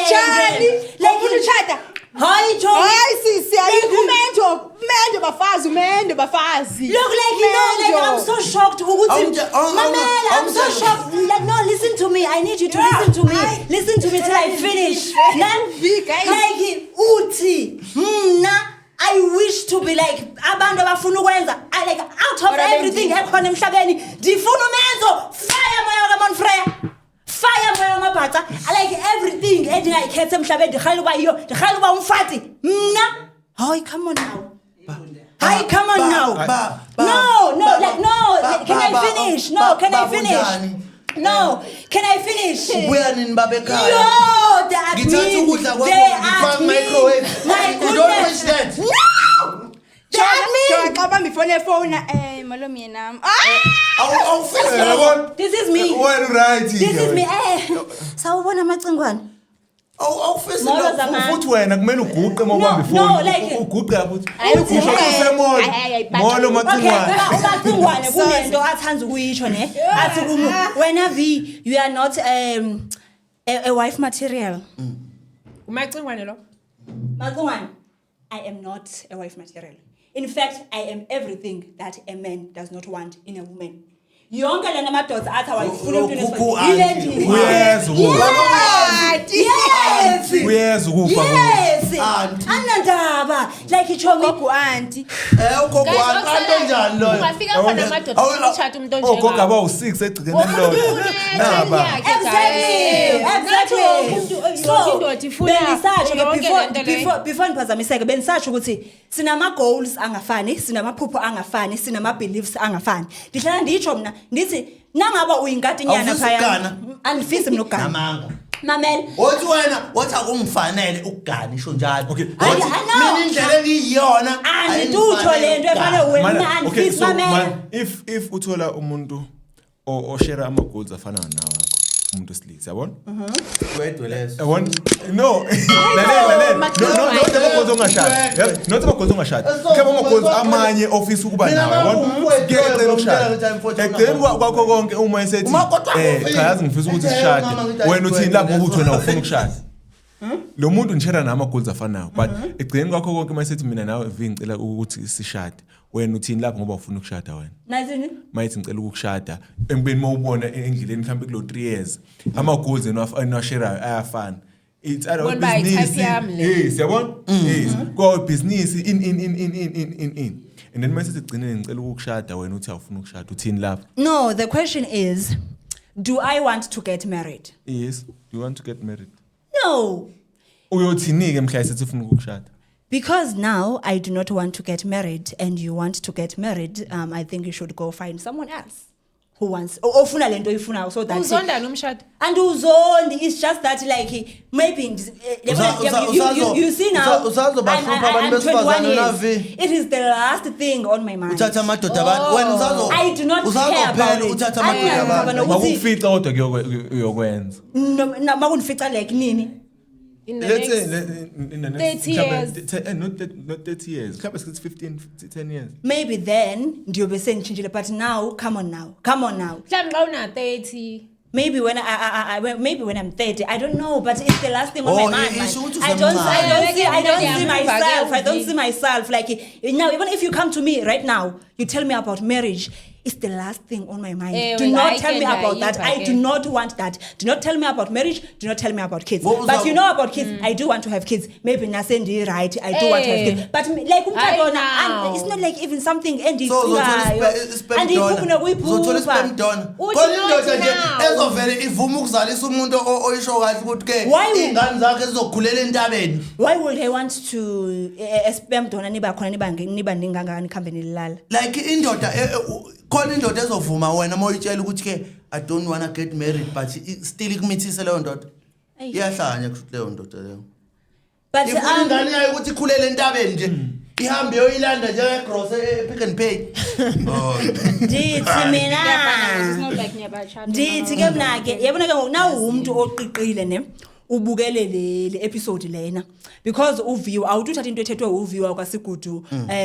Tshani, ufuna utshata? Hayi Chomi. Hayi sisi, ayikho umendo, umendo bafazi, umendo bafazi. Look like you know, like I'm so shocked. Ukuthi Mamela, I'm so shocked. Like no, listen to me. I need you to listen to me. Listen to me till I finish. V, guys. Like uthi mna I wish to be like abantu abafuna ukwenza I like out of What are they everything doing? ekhona emhlabeni ndifuna umenzo fire moya kaMonfreya fire moya wamabhaca. I like everything endingayikhetha emhlabeni ndirhalela uba yiyo, ndirhalela uba umfati mna. Hayi, come on now. Hayi, come on now. No, no, like no. Can I finish? No, can I finish? Unjani? No, can I finish? Ubuya nini baba ekhaya? Yo, the admin. Ngithatha ukudla kwakho The ngifaka admin. microwave. My You don't wish goodness. that. No! The admin. Xa ubamba ifoni efowuna, molo myenam. Ah! Awufisi lokho. This is me. Wena right. This is me. Sawubona macingwane. Awufisi Molo lokho. zamani. Futhi wena kumele uguqe uma No, ubamba no, ifoni. like- Uguqe futhi. Hayi, Usho uguqe. usemall. Hayi, hayi, hayi, Molo Okay, macingwane. uba umacingwane kunento athanda ukuyisho ne. Athi kumu wena V, you are not a wife material. Umacingwane lo. Macingwane, I am not a wife material. In fact, I am everything that a man does not want in a woman. Yonke lena madoda athi awayifuna emntwini Ugugu wesifazane. Yile auntie. ndima. Uyeza ukufa. Yes. Uyeza ukufa. Yes. Auntie. Anandaba. Like ichomi. Gogo auntie. Ugogo wami anto njani loyo? Ungafika khona amadoda utshata umuntu Ogogo onjengawe. abawu-6 egcikeni elilodwa. Naba. Exactly. Exactly. So indoda ifuna bengisatsho ke yonke before le nto leyo. before ngiphazamiseke bengisatsho ukuthi sinama goals angafani, sinamaphupho angafani, sinama beliefs angafani. Ndihlala nditsho mina ndithi nangaba uyinkatinyana Awufisi phaya. ukugana? Andifisi mina ukugana. Namanga. Mamela. Wothi wena wothi akungifanele ukugana isho njalo. Okay. Wothi I know. mina indlela engiyiyona Anditutsho le nto efana wena Mana, okay, andifisi so mamela. man, if uthola umuntu oshare ama goals afana nawakho umuntu wesilisa, yabona? Wedwe leso. Yabona? No. Lalela, lalela. No, not ama goals ongashadi. Yep, not ama goals ongashadi. Mhlawumbe ama goals amanye ofisa ukuba Mina nawo, yabona? mawumfowethu Kuye ecela loyo, ukushada. ngimtshela ukuthi mfowethu Ekugcineni kwakho konke uma esethi Umakoti wakho cha yazi ngifisa ukuthi Ethi, sishade. mama, ngithi Wena uthini lapho ayidwedwe ukuthi wena ufuna ukushada? Lo muntu ngishare nama goals afanayo, but ekugcineni kwakho konke uma esethi mina nawe V ngicela ukuthi sishade. Wena uthini lapho ngoba ufuna ukushada wena? Nathini? Mayithi ngicela ukukushada empeni mawubona endleleni mhlawumbe kulo 3 years ama goals eniwasherayo ayafana, it's either Bona uba business, yi-type yami le. yes, yabona, yes, kwa business in in in in in in in in and then mase sigcineni ngicela ukukushada, wena uthi awufuna ukushada, uthini lapho? No, the question is, do I want to get married? Yes, you want to get married. No. Uyothini ke mhla sethi ufuna ukukushada? Because now I do not want to get married and you want to get married, I think you should go find someone else who wants ofuna lento oyifunayo so that Uzondani umshado? And uzondi, it's just that like maybe you see now Usazobahlupha abantu I'm 21 besifazane years. unavi. It is the last thing on my mind. Uthatha amadoda abantu wena usazo I do not care about usazophela it. uthatha amadoda Anginandaba abantu. nokuthi- Makufica kodwa uyokwenza. No, makundifica like nini? In the Let's say next in the next 30 mhlawumbe years. not 30 years, mhlawumbe sithi 15 10 years. Maybe then ndiyobe senditshintshile, but now come on now. Come on now. Mhlawumbe xa una 30. Maybe when maybe when I'm 30, I don't know, but it's the last thing on Oh, my mind, man. isho ukuthi I don't see, I don't see usemncane. myself. I don't see myself. Like now, even if you come to me right now, you tell me about marriage. It's the last thing on my mind. Eh, Do well, not I tell me can about that. I naive, do ke. not want that. Do not tell me about marriage. Do not tell me about kids. What was But that- you know about kids, I do want to have kids. Maybe nasendi right. I do want to have Eh. kids. But like Hayi umtshato now. and it's not like even something So uzothola endiyicingayo. isperm Andiyiphuphi donor. Uzothola nokuyiphupha. isperm donor. Uthi Khona not indoda nje now. ezovele ivume ukuzalisa umuntu oyisho kahle ukuthi ke iy'ngane zakhe zizokhulela entabeni. Why would I want to a sperm donor niba khona niba ningi kangaka nikhambe nilala? Like indoda khona indoda ezovuma wena uma uyitshela ukuthi ke I don't wanna get married, but still ikumithise leyo ndoda. Ayi. Iyahlanya kusho ukuthi leyo ndoda leyo. But Ifuna ingane yayo ukuthi ikhulele entabeni nje. Ihambe yoyilanda njengegross e-Pick n Pay. Oh. Ndithi mina Kuyafana, it's not like niyabachata. Ndithi ke mna ke, yabona ke ngoku, nawumntu oqiqile ne ubukele le episode lena, because uviwe awuthi uthatha into ethethwe uviwa kwaSigudu,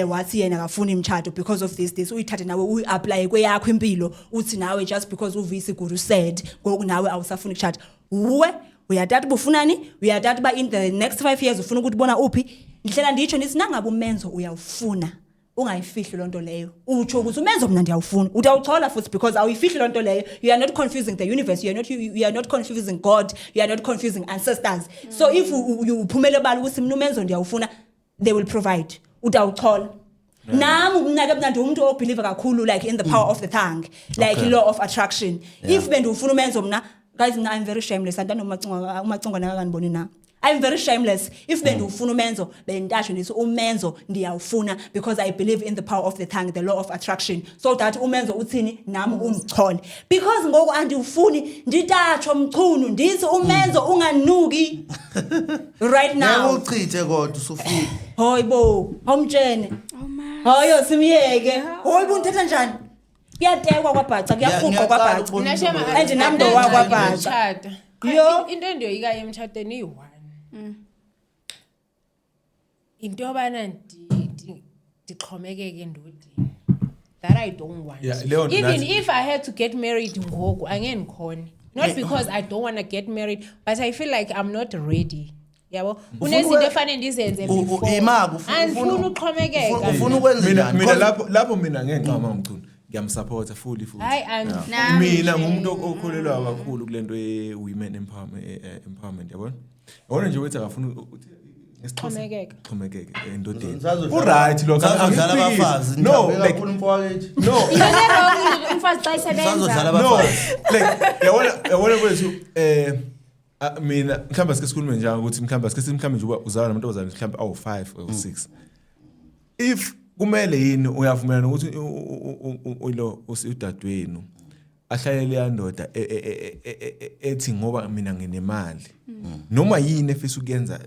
wathi yena akafuni imtshato because of this, uyithathe nawe uyi-apply kweyakho impilo, uthi nawe just because uviwe Sigudu said ngoku nawe awusafuni ukutshata. Uwe uyatata uba ufunani, uyatata uba in the next 5 years ufuna ukuthi bona uphi. Ndihlela nditsho ndithi nangabe umenzo uyawufuna, ungayifihli loo nto leyo, utsho ukuthi umenzo mna ndiyawufuna, utawuchola futhi because awuyifihli loo nto leyo. You are not confusing the universe, you are not confusing God, you are not confusing ancestors. So if uphumele ebala ukuthi mna umenzo ndiyawufuna, they will provide, utawuchola. Nam mna ke, mna ndingumntu obelieve kakhulu like in the power of the tongue, like law of attraction. If bendiwufuna umenzo mna, guys, mna I'm very shameless, andanoMacingwane akakandiboni na. I'm very shameless. If bendiwufuna umenzo, bendatsho ndithi umenzo ndiyawufuna because I believe in the power of the tongue, the law of attraction. So that umenzo uthini nami ungichole. Because ngoku andiwufuni, nditatsho Mchunu ndithi umenzo unganuki right now. Ngeke uchithe kodwa usufika. Hayibo, awumtshene. Oh ma. Hayo simyeke. Hayibo, uthetha njani? Kuyatekwa kwabhaca, kuyarhuqwa Ngiyaqala kwabhaca. ukubona Mina shema, intombazane. And nami ndo wakwabhaca. Ngiyatshata. Yo. Into endiyoyikayo emtshatweni iyi-one, into yobana ndixhomekeke endodeni that I don't want. Yeah, leyo nto Even if I had to get married ngoku, angeke ndikhone, not because I don't want to get married, but I feel like I'm not ready, yabo, kunezinto efanele ndizenze before. Ima-ke, Andifuni uxhomekeka. Ufuna ukwenza Mina njani? mina lapho mina ngeke ngiqama Mchunu, ngiyamsupporta fully futhi. Hayi, andifuni. Nami Mina nje. ngumuntu okholelwa kakhulu kulento ye women empowerment, empowerment, yabona, yabona nje ukuthi akafuni ukuthi ngesiXhosa- Xhomekeka. xhomekeke endodeni. Ngisazodlala- Uright lokho, ngisazodlala angikuphikisi. abafazi. No, Ngithambe like kakhulu mfowethu. no. Into e-wrong umfazi xa esebenza. Ngisazodlala No, abafazi. like yabona kwethu, mina mhlawumbe sike sikhulume njalo ukuthi mhlawumbe sike sithi mhlawumbe nje uba uzalwa namantombazane mhlawumbe awu-5 or 6, if kumele yini uyavumelana ukuthi lo udadewenu ahlalele leya ndoda ethi ngoba mina nginemali, noma yini efisa ukuyenza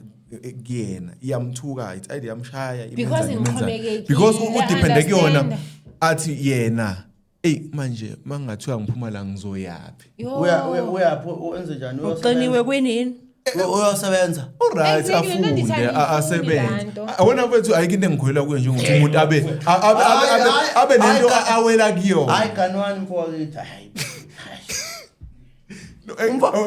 kuyena iyamthuka, it's either iyamshaya, Because imenzani, imenzani. ngixhomekekile, Because udepende kuyona, understand. athi yena, eyi manje mangathiwa ngiphuma la ngizoyaphi? Yo. Uyaphi, wenze njani? Uqiniwe kwinini? Uyosebenza. Alright, Exactly, afunde, nto ndithanda asebenze. laa nto. Awona mfethu, ayikho into engikholelwa kuyo njengokuthi umuntu abe Hayi, hayi, abe nento hayi, awela kuyona. Hayi ganwani mfowethu. Hayi. No,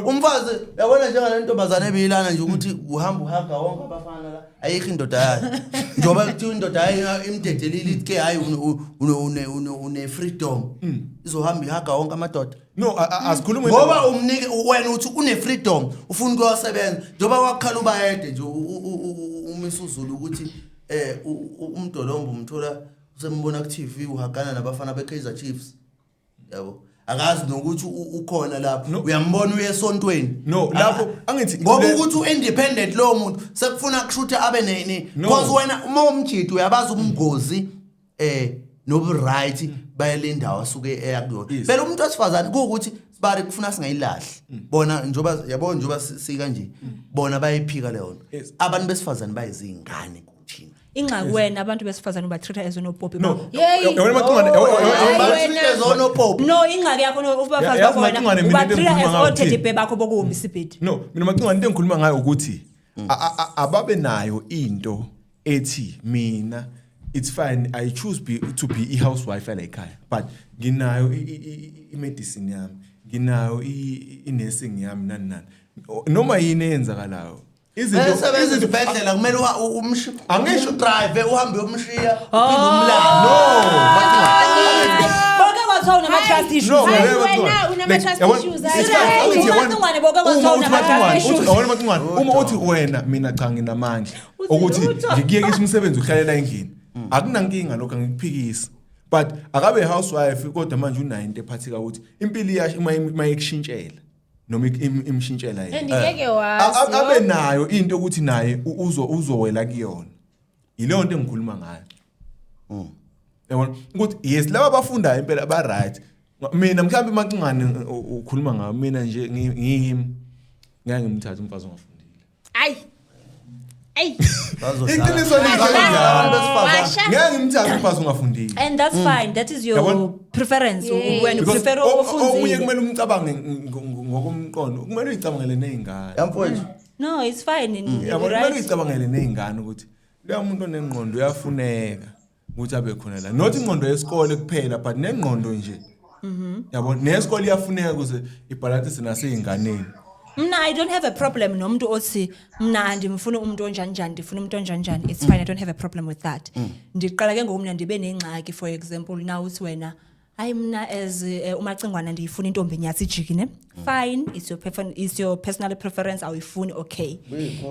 Umfazi yabona njengale ntombazane ebiyilana nje ukuthi uhamba uhaga wonke abafana la, ayikho indoda yayo, njengoba kuthiwa indoda yayo imdedelile, ithi ke hayi, une freedom, izohamba ihaga wonke amadoda. No, asikhulume Ngoba umnike wena uthi une freedom, ufuna ukuyosebenza, njengoba wakhala ubayede nje uMisuzulu ukuthi umdolombo umthola usembona ku TV uhagana nabafana beKaizer Chiefs, yabo, akazi nokuthi ukhona lapho. No. Uyambona uye esontweni. No, lapho angithi Ngoba ukuthi u-independent lowo muntu sekufuna kushuthe abe ne No. because wena uma umjidi uyabazi ubungozi nobu right bayele ndawo asuke eya kuyona. Phela umuntu wesifazane kuwukuthi sibari kufuna singayilahli bona, njoba yabo njoba sika nje bona bayiphika leyo nto. Abantu besifazane bayizingane kuthina. Ingxaki wena, abantu besifazane ubatreat as onopopi. No. Bakho. Yeyi. Yabona Macingwane, Hayi Batreat wena. as onopopi. No, ingxaki yakho no, ubafazi Yazi bakho wena Macingwane, mina into ubatreat as engikhuluma ngayo oteddy uthini? bear bakho bokuhombisa ibhedi. No, mina Macingwane into engikhuluma ngayo ukuthi ababe nayo into ethi mina it's fine, I choose to be i housewife la ekhaya, but nginayo i medicine yami, nginayo i nursing yami, nani nani, noma yini eyenzakalayo, izinto Esebenza izinto isibhedlela kumele Angisho- drive uhambe uyomshiya uphinde umlande. No. Bonke kwathiwa unama-trust issues. No, Hayi, wena wena Macingwane. unama-trust Like, yabona- issues, it's hayi. fine. Hayi, Uthi yabona- Macingwane bonke kwathiwa uma uthi unama-trust Macingwane, issues. yabona Macingwane, uma uthi wena mina cha nginamandla ukuthi ngikuyekisa umsebenzi uhlalela endlini, akunankinga lokho, angikuphikisi, but akabe housewife kodwa manje unayo into ephatheka ukuthi impilo iyasho uma ikushintshela noma imshintshela yena. And ngeke wazi, Abe yo. nayo into ukuthi naye uzowela kuyona, yileyo nto engikhuluma ngayo, yabona ukuthi yes, laba abafundayo impela ba right. Mina mhlawumbe Macingwane ukhuluma ngayo, mina nje ngiyimi ngeke ngimthathe umfazi ongafundile. Hayi. Ayi. Iqiniso lithi Abantu besifazane. Washa. Ngeke ngimthathe umfazi ongafundile. And that's fine, that is your Yabona? preference. Wena Because prefer okunye ofunzile. kumele umcabange ngokomqondo, kumele uyicabangele nezingane. Yamfowethu. No, it's fine. Yabo, kumele Right? uyicabangele nezingane ukuthi loya muntu onengqondo uyafuneka ukuthi abe khona la, not ingqondo yesikole kuphela but nengqondo nje, yabo, nesikole iyafuneka ukuze ibhalansise nasey'nganeni. Mna I don't have a problem nomuntu othi mna andimfuni umuntu onjani njani, ndifuna umuntu onjani njani. It's fine, I don't have a problem with that. Ndiqala ke ngoku mna ndibe nengxaki, for example, now uthi wena hayi mna as umacingwana ndiyifuna intombi enyathi ijiki ne. Fine, it's your personal preference, awuyifuni, okay.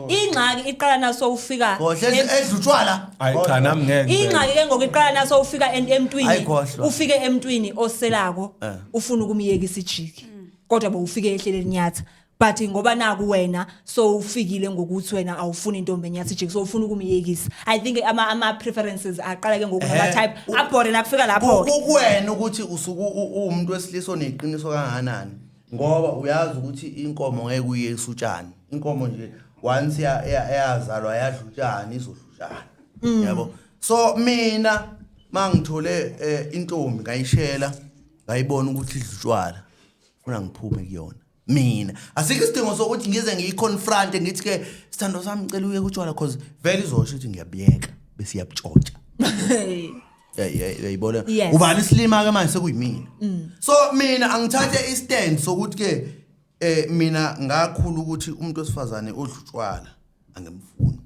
Ingxaki iqala naso ufika Khohle edla utshwala. Hayi cha, nami ngeke. Ingxaki ke ngoku iqala naso ufika emntwini, Hayi, khohlwa. ufike emntwini oselako ufuna ukumiyekisa ijiki, kodwa bowufike ehlele linyatha, but ngoba naku wena so ufikile ngokuthi wena awufuni intombi enyathi ijiki, so ufuna ukumiyekisa. I think ama preferences aqala ke ngoku nama type abhore nakufika lapho ke. Kuwena ukuthi usuku uwumuntu wesilisa oneqiniso kangakanani, ngoba uyazi ukuthi inkomo ngeke uyiyekise utshani. Inkomo nje once yazalwa yadla utshani, izodla utshani, yabo. So mina mangithole intombi ngayishela ngayibona ukuthi idla utshwala, funa ngiphume kuyona. Mina asikho isidingo sokuthi ngize ngiyiconfront ngithi ke sithando sami ngicela uye kutshwala, cause vele izosho ukuthi ngiyabiyeka bese iyabutshontsha. Uyayibona? Yes. Ubani isilima ke manje? Sekuyimina. So mina angithathe istand sokuthi ke mina ngakhula ukuthi umuntu wesifazane odla utshwala angimfuni.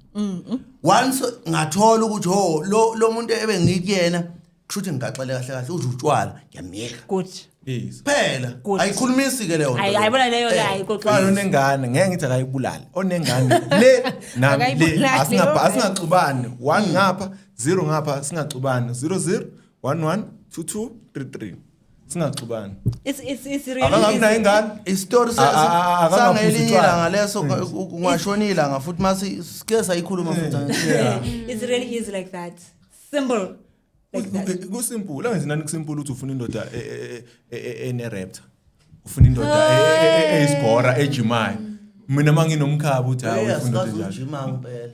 Once ngathola ukuthi ho lo muntu ebengikuyena kusho ukuthi ngigaxele kahle kahle udla utshwala, ngiyamyeka. Good. Yes. Phela Good. ayikhulumisi ke leyo nto. Ayi, ayibona leyo Eh. la ayixoxi. Fana onengane, ngeke ngithi akayibulali onengane le nami le. Akayibulali, okay. Asingaxubani, 1 ngapha, 0 ngapha, singaxubani, 0 0 1 1 2 2 3 3, singaxubani. It's really Akangabi nayo ingane. Isitori Akangaphuzi sangelinye utshwala. ilanga leso, kungashona ilanga futhi masi sike sayikhuluma futhi. Yeah. It's really easy like that, simple like that. Kusimple angenzi nani, kusimple ukuthi ufuna indoda ene-raptor, ufuna indoda eyisigora ejimayo. Mina uma nginomkhaba uthi hayi, ufuna indoda Uyasikazi enjalo. ujima ngempela.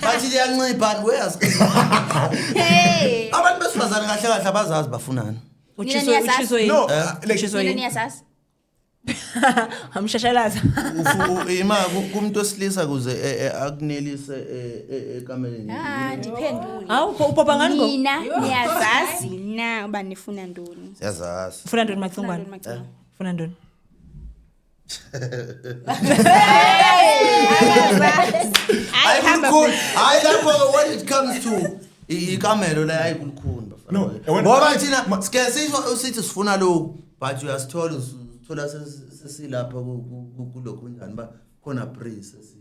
Bathi liyancipha uyasikazi. Hey. Abantu besifazane kahle kahle abazazi bafunani. Utshiswe Nina niyazazi? utshiswe No, yini? like Utshiswe Nina yini? niyazazi? Amshashalaza. Ima kumuntu wesilisa kuze akunelise ekameleni. Ah, ndiphendule. Hawu, upopa ngani ngo? Nina niyazazi na uba nifuna ntoni? Siyazazi. Ufuna ntoni Ufuna macingwana? ntoni, Macingwane? Ufuna ntoni? Hayi kulukhuni. Hayi lapho when it comes to ikamelo la, hayi kulukhuni bafana. No, when- Ngoba thina sike sisho sithi sifuna lokhu, but uyasithola usithola sesilapha kulokhu njani ba khona breeze esithi.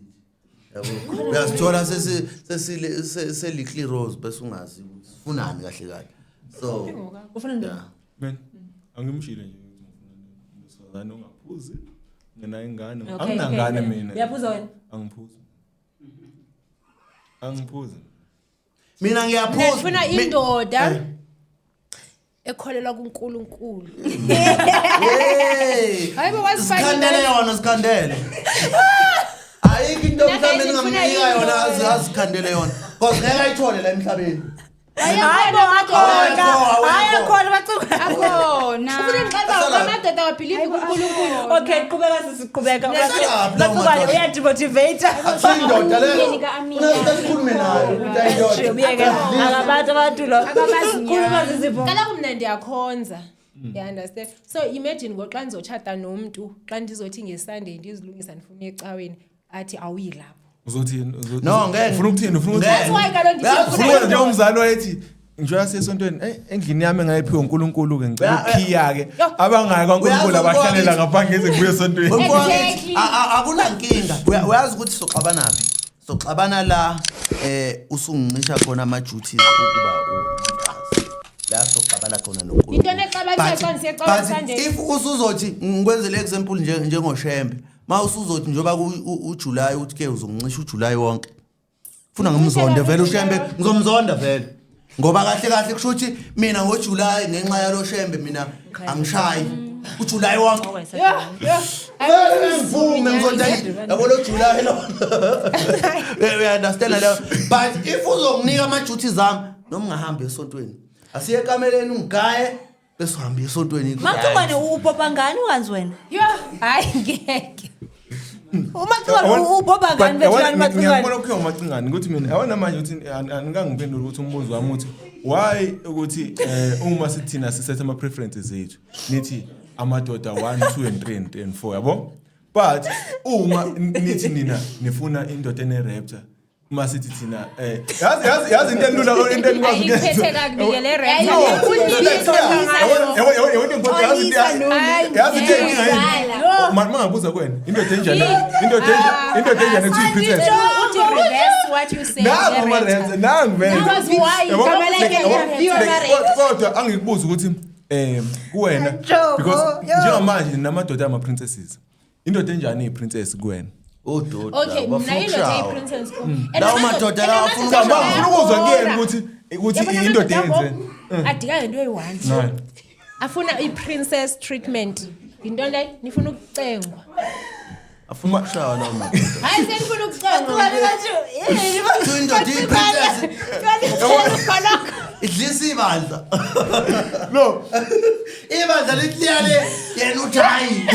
Yabo. Uyasithola sesi sesile seli rose bese ungazi ukuthi sifunani kahle kahle. So Ufuna ntoni? yeah. Man, angimshile nje ukuthi ngifuna umuntu wesifazane ongaphuzi, ngenayo ingane. Okay, Anginangane okay. mina. Uyaphuza wena? Angiphuzi, angiphuzi. Mina Mina ngiyaphuza. ngifuna indoda ekholelwa kuNkulunkulu. Hey. Hayi bo, wasifaka Sikhandele ingane. yona, sikhandele. Ayikho into Mina mhlawumbe guys, ngifuna engingamnika yona indoda. azikhandele yona. Cause ngeke ayithole la emhlabeni. Hayi bo, akhona. Awekho, Hayi awekho. akhona macingwana. Akhona. Ufuna ngixoxa amadoda awabhilivi kuNkulunkulu. Okay, qhubeka sisi, qhubeka. Uyahlala lapho, Macingwane madoda. uyademotivate. Akusiyindoda leyo. Umyeni ka-Amina. Unasike sikhulume nayo ukuthi ayindoda. Uyeke akabantu abantu lo. Akabazi Khuluma nyani. sisi bo. Kaloku mna ndiyakhonza. You understand? So imagine ngo xa ndizotshata nomntu, xa ndizothi ngeSunday ndizilungisa ndifuna uya ecaweni, athi awuyi lapho. Uzothini? No, ngeke. Ufuna ukuthini? Ufuna ukuthini? That's why kaloku ndithi Uyazi- ndifuna Ufuna nje indoda. umzali wayethi njengoba sisesontweni endlini yami engayiphiwe uNkulunkulu ke ngicela ukhiya ke abangayi kwaNkulunkulu Uyazi abahlalela umfowethu- ngapha ngize ngibuye esontweni. Mfowethu, Exactly. akunankinga. Uyazi ukuthi soxabana phi? Soxabana la usungincisha khona ama duties ukuba umfazi. La soxabana khona noNkulunkulu. Into enexabanisa xa ndisiya ecaweni But Sunday. if usuzothi ngikwenzele example nje njengoShembe, ma usuzothi njengoba uJuly uthi ke uzongincisha uJuly wonke. Funa ngimzonde vele uShembe, ngizomzonda vele. Ngoba kahle kahle kusho ukuthi mina ngoJuly ngenxa yalo Shembe mina angishayi. uJuly wonke. Yeah. Ngivume ngizonda yabo lo July lo. We understand leyo. But if uzonginika ama duties ami noma ungahambi esontweni. Asiye ekameleni ungigaye bese uhamba esontweni. Macingwane upopa ngani ukanzi wena? Yeah, hayi ngeke. Umacingwane upopa ngani bethulani Macingwane? Ngiyabona ukuthiwa umacingane ukuthi mina yabona manje ukuthi anikangiphenduli ukuthi umbuzo wami uthi why ukuthi uma sithina sisethe ama preferences ethu nithi amadoda 1 2 and 3 and 3 and 4, yabo, but uma nithi nina nifuna indoda ene raptor, uma sithi thina yazi into elula, into enikwazi Ayiphethe kakubi ke le rap. No, yabo, yabo, into yazi into enginga yini? Mangabuza kuwena, indoda enjani, indoda enjani ekuthiwa i-princess? Uthi reverse what you say. Nangu ama-rents, nangu vele. Because why? Yabo, Igama lakhe yabo, liyaviwa. Kodwa angikubuza ukuthi kuwena, because njengamanje namadoda ama-princesses, indoda enjani iyi-princess kuwena? Ododa. Okay, mina indoda eyi-princess kum. And Lawo madoda lawa afuna Cha, ukushaya. ngifuna ukuzwa kuyena ukuthi Yabona indoda amadoda yenzeni. Adika ngento eyi-one. Nayi. Afuna i-princess treatment. Yintoni leyo? Nifuna ukucengwa. Afuna ukushaya lawo madoda. Hayi, senifuna ukucengwa. Kuthiwa indoda iyi-princess idlisa ibandla. No. Ibandla lithi liyale yena uthi hayi.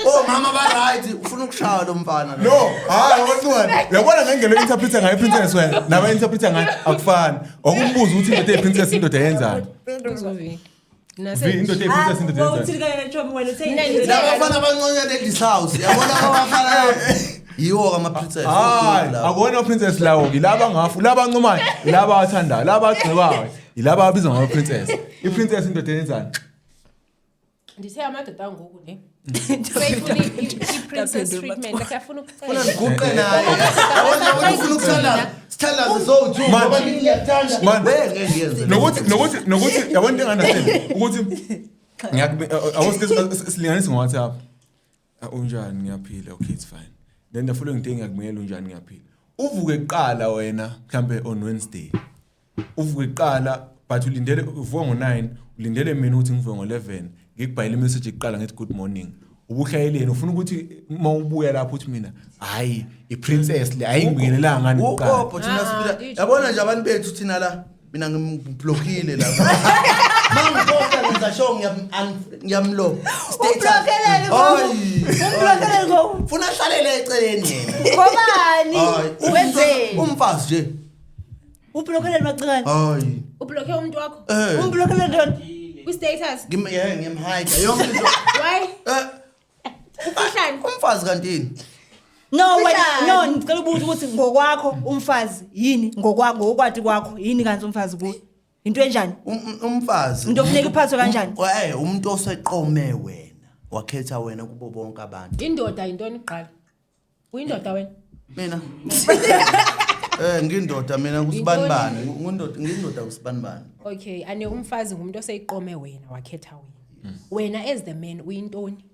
Oh mama ba right ufuna ukushaya lo mfana lo. No, hayi wacingwane. Uyabona ngendlela o-interpreta ngayo i-princess wena, naba interpreta ngayo akufani. Okumbuza ukuthi indoda eyi-princess indoda yenzani? Uzovi. Vi, indoda eyi-princess indoda yenzani? Uthini kanye chomi wena Mina ngithi- Laba bafana abanconyana ladies house. Yabona abafana yiwo ama princess. Hayi, akuwona o-princess lawo ke, laba ngafu, laba ancomayo, laba athandayo, laba agqibayo, yilaba abizwa ngama-princess. I-princess indoda yenzani? Ndithe amadoda angoku ne. Seyifuna i-princess treatment. Like afuna ukucengwa. Guqe naye. Yabona ukuthi ufuna ukuthandaza. Sithandaze so two Man. ngoba ngithi ngiyakuthanda. Man. We ngeke ngiyenze. Nokuthi yabona into engi-understand ukuthi silinganise ngo-WhatsApp. Ah, unjani, ngiyaphila, okay, it's fine. Then the following day ngiyakumela, unjani, ngiyaphila. Uvuke kuqala wena mhlambe on Wednesday. Uvuke kuqala but ulindele uvuka ngo9, ulindele mina ukuthi ngivuke ngo11, ngikubhayile message kuqala ngithi good morning. Ubuhlayeleni ufuna ukuthi uma ubuya lapho uthi mina hayi i-princess le ayingibingelelanga ngani kuqala. Uqopho thina siphila. Yabona nje abantu bethu thina la mina ngimblockile la. Mangiposta ngenza sure ngiyamlo. Umblokelele ngo. Hayi. Umblokelele ngo. Funa ahlalele eceleni yena. Ngobani? Hayi. Wenzeni? Umfazi nje. Umblokelele Macingwane. Hayi. Ublokhe umuntu wakho Eh. Umblokelele ntoni? kwi-status. Ngim yeah ngiyamhide yonke into. Why? Eh Ufihlani? umfazi kantini. No wena, no, ngicela ubuza ukuthi ngokwakho umfazi yini, ngokwakho ngokwati kwakho yini kanti umfazi kuwe? Into enjani? Umfazi. Into ofuneka iphathwe kanjani? Umuntu oseqome wena, wakhetha wena kubo bonke abantu. Indoda yintoni kuqala? Uyindoda wena? Mina. Ngindoda mina kusibanibani, ngindoda ngindoda kusibanibani. Okay, ane umfazi ngumuntu oseyiqome wena, wakhetha wena. Wena as the man uyintoni?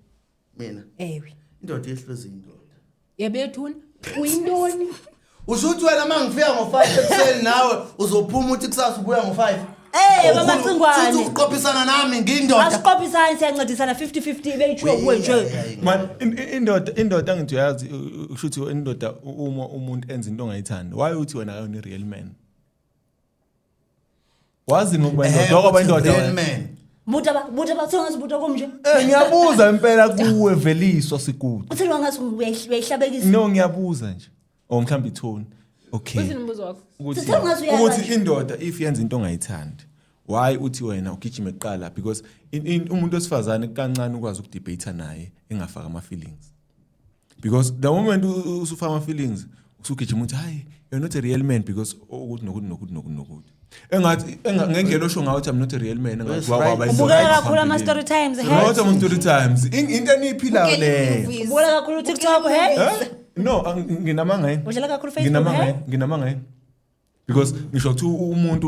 Mina. Ewe. Indoda yehlezi indoda. Yebethuna uyintoni? Usho ukuthi wena mangifika ngo5 ekuseni nawe uzophuma uthi kusasa ubuya ngo5. Eh bamacingwane. Futhi uqophisana nami ngiyindoda. Asiqophisani, siyancedisana 50-50 beyithiwe kuwe nje. Man, indoda angithi uyazi usho ukuthi indoda uma umuntu enza into ongayithandi, why uthi wena akayona i-real man? Wazi ngokuba indoda, wakwaba indoda Real wena. man. Buta ba, buta ba, uthe ngathi buta kumnje. Ngiyabuza impela kuwe Veliswa Sikude. Uthini wangathi uyayihlabekisa? No, ngiyabuza nje. Or mhlawumbe ithoni. Okay. Uthini umbuzo wakho? Ukuthi Sithe ungathi uyazi ukuthi nje. indoda if yenza into ongayithandi, why uthi wena ugijime kuqala, because umuntu wesifazane kancane ukwazi ukudebate naye engafaka ama feelings, because the moment usufaka ama feelings usugijima uthi hayi you're not a real man, because ukuthi nokuthi nokuthi nokuthi nokuthi engathi ngendlela osho ngayo uthi I'm not a real man, engathi Yes, wakwaba right. indoda Ubukela kakhulu phambilini. ama story times, he? Not ama story times. Into eniyiphilayo leyo. Ubukela kakhulu TikTok, he? Eh? No, nginamanga yini? Udlala kakhulu Facebook, Nginamanga he? yini? Nginamanga yini? Because ngisho ukuthi umuntu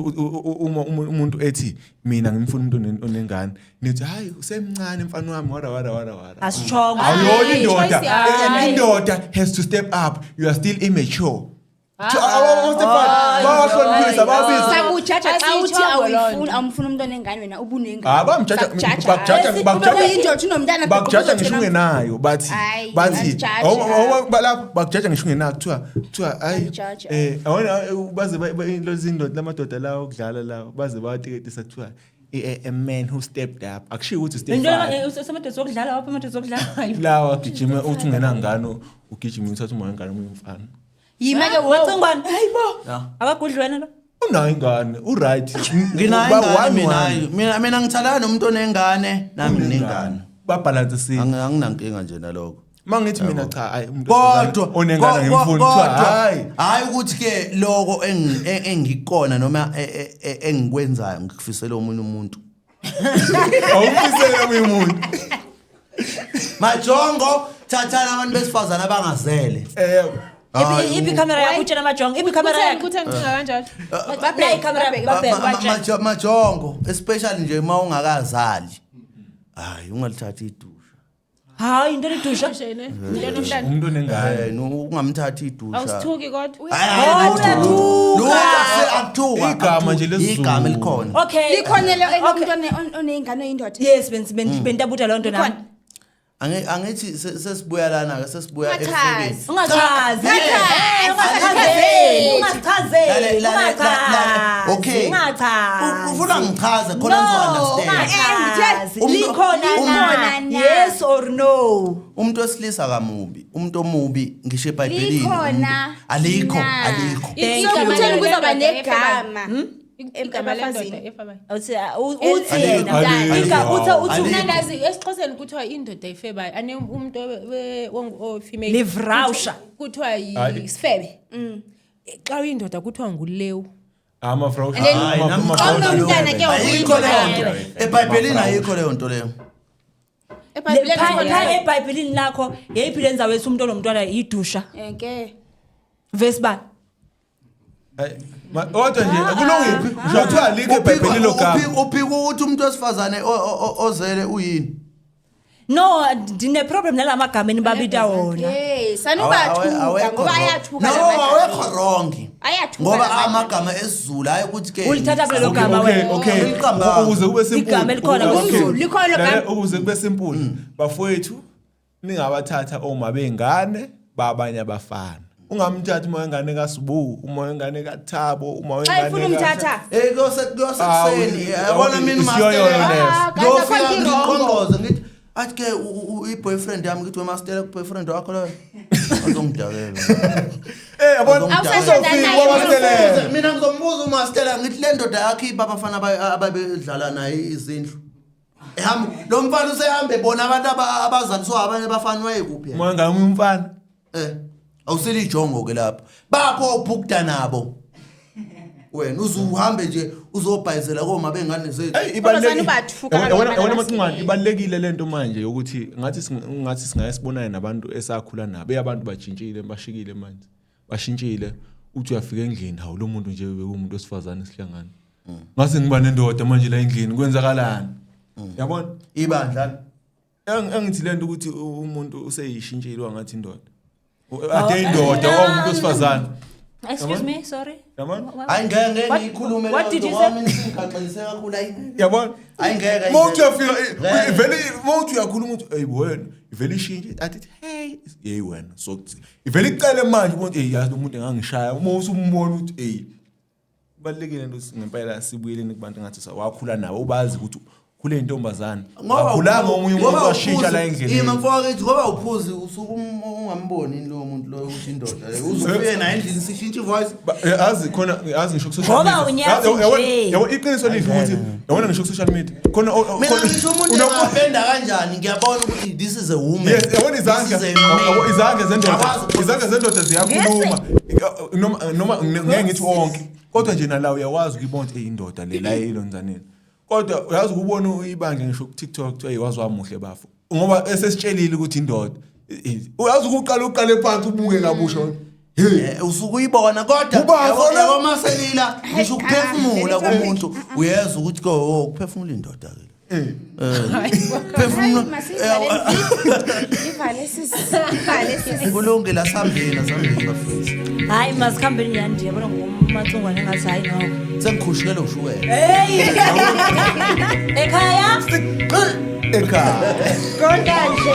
uma umuntu ethi mina ngimfuna umuntu onengane, nithi hayi usemncane mfana wami, wara wara wara wara. Asishongo. Awuyona Hayi, indoda. choice yakho. Indoda has to step up. You are still immature. Stefan bawahloniphisa bawabiza. Sakujaja xa uthi Asiyitshongo loo awuyifuni, nto. awumfuni umntwana engane wena ubunengane. Ah, bamjaja Sakujaja. bakujaja bakujaja Uyindoda unomntana bakujaja ngisho ungenayo bathi Hayi, bathi asijaji, balapho bakujaja ngisho ungenayo kuthiwa hayi Asijaji, awona baze lezi indoda lamadoda lawo okudlala lawo baze bawatiketisa kuthiwa a man who stepped up akushiwo ukuthi step Into five samadoda okudlala wapha amadoda okudlala. lawa agijima uthi ungenangane ugijima uthatha uma wengane omunye umfana Yima ke wo. Macingwane. Hayibo. Akagudli wena lo. unayo ingane uright Nginayo ingane mina, mina ngithandana nomuntu onengane, nami nginengane. Babhalansisile. Anginankinga nje nalokho. Mangithi mina cha hayi umuntu Kodwa onengane ngimfuni kuthiwa hayi. Hayi ukuthi ke lokho engikona noma engikwenzayo ngikufisela omunye umuntu. Awufisele omunye umuntu. Majongo thathana abantu besifazana abangazele. Iphi ikhamera yakho utshela amajongo? Iphi ikhamera Kutheni yakho? kutheni ucinga kanjalo? Nayi ikhamera yakho babheke batshele. Majongo especially nje uma ungakazali. Hayi ungalithathi idusha. Hayi into lidusha. Nje ne. Into nomntana. Umuntu onengane. Ungamthathi idusha. Awusithuki kodwa. Lutho akuthuka. Igama nje lesiZulu. Igama elikhona. Okay. Likhona lo umntwana onengane oyindoda. Yes, bentabuta loo nto nami. Angithi sesibuya lana ke sesibuya Ungachazi. efebeni. Ungachazi. Ungachazi. Ungachazi. Ungachazi. Okay. Ungachazi. Ufuna ngichaze khona ngizo understand. Ungachazi. Likhona na? na. Yes or no? Umuntu wesilisa kamubi, umuntu omubi ngisho eBhayibhelini. Likhona. Alikho, Na. alikho. Thank So you. kutheni kuzoba negama Igama lendoda ebafazini? efebayo. Uthi uthi yena. Alikho. Uthi uthi Alikho. Nandazi esiXhoseni kuthiwa indoda ifebayo. Ane umuntu o-female. Livrawusha. Kuthiwa Hayi. isifebe. Xa uyindoda kuthiwa ngulewu. Ama-frauds. And then- Hayi, nami Xa unomntana ke Ayikho leyo nto. eBhayibhelini ayikho leyo nto leyo. eBhayibhelini Pha kukhona. eBhayibhelini lakho yeyiphi le ndzawo ethi umuntu onomntwana idusha? Enke. Verse bani? Hayi, Kodwa nje akulungiphi ngisho kuthiwa alikho eBhayibhelini lo gama. Uphika ukuthi umuntu wesifazane ozele uyini? No, ndine problem nalamagama enibabita wona. Hey, sanubathuka ngoba ayathuka No, la magama. awekho wrong. Ayathuka Ngoba la magama. amagama esiZulu hayi ukuthi ke Ulithatha kulelo gama Okay, wena. okay. Uliqambanga. Ukuze kube simple. Igama elikhona Okay. kusiZulu, likhona lo Lalela, gama. Ukuze kube simple. Bafowethu ningabathatha oma bengane babanye abafana. Ungamthathi uma wengane kaSibu, uma wengane kaThabo, uma Xa wengane ifuna umthatha. Eh kuyose kuyosekuseni yabona mina Isiyoyoyo master. leso. Ah, kanti Ngiyofika akho nto ngiqongqoze ngithi athi ke i-boyfriend yami ngithi wemastela ku-boyfriend wakho loyo. Azongidakela. Eh yabona Awusathandana naye. uzofika Mina ngizombuza umastela ngithi le ndoda yakho iphi abafana ababedlala naye izindlu. Ehamba lo mfana usehambe bona abantu abazaliswa abanye abafana wayekuphi yena? Uma wengane umfana. Eh awuseli ijongo ke lapho. Bapho ubhukda nabo. Wena uzuhambe nje uzobhayizela koma bengane zethu. Hey ibalulekile. sanubathuka Yabona kaloku yabona abantwana macingwane ibalulekile lento manje yokuthi ngathi singaye sibonane nabantu esakhula nabo. Abantu bashintshile bashikile manje. Bashintshile uthi uyafika endlini hawu lo muntu nje bekuwumuntu wesifazane sihlangana. Ngase ngiba nendoda manje la endlini kwenzakalani? Yabona? Ibandla. Engithi lento ukuthi umuntu useyishintshile wangathi indoda. Ade indoda wawumuntu wesifazane. Excuse me, sorry. Yabona? Hayi ngeke ngeke ngiyikhulume What did you ngoba say? mina singixaxelise kakhulu hayi. Yabona? Hayi ngeke. Mawuthi uyafika Ngeke. vele mawuthi uyakhuluma uthi hey wena ivele ishintshe athi hey hey wena so ivele icele manje ubona hey yazi lo muntu engangishaya uma usumbona ukuthi hey kubalekile into ngempela sibuyeleni kubantu ngathi wakhula nawe ubazi ukuthi khule intombazane wakhulanga omunye umuntu washintsha la endleleni Ima mfowethu ngoba uphuzi usuke ungamboni yini lowo muntu loyo ukuthi indoda leyo uzufike naye endlini sishintshe ivoice. Azi khona azi ngisho ku-social Ngoba media. unyazi nje. Yabo iqiniso lihle ukuthi yabona ngisho ku-social media khona Mina ngisho umuntu engapenda kanjani ngiyabona ukuthi this is a woman. Yes, yabona izandla, This is a man. yabo izandla zendoda, Akwazi ukukhuluma. izandla zendoda ziyakhuluma. Noma ngeke ngithi wonke, kodwa nje nalawo uyawazi ukuyibona ukuthi indoda le la ilonzaneni. Kodwa uyazi ukubona ibandla ngisho ku TikTok kuthiwa hey wazi wamuhle bafo. Ngoba esesitshelile ukuthi indoda. Uyazi ukuqala uqale phansi ubuke kabusha. Hey, Usuke uyibona kodwa Ubafo lo. yabo maselila ngisho ukuphefumula komuntu uyezwa ukuthi ko oh, ukuphefumula indoda ke. Phefumulo. Ivale sisi, ivale sisi. Kulungile, asihambeni, asihambeni bafethu. Hayi, masikhambeni nyani nje, yabona ngomatsungwane engathi hayi noko. Sengikhushukele ushukela. Hey! Ekhaya Ekhaya. konta nje.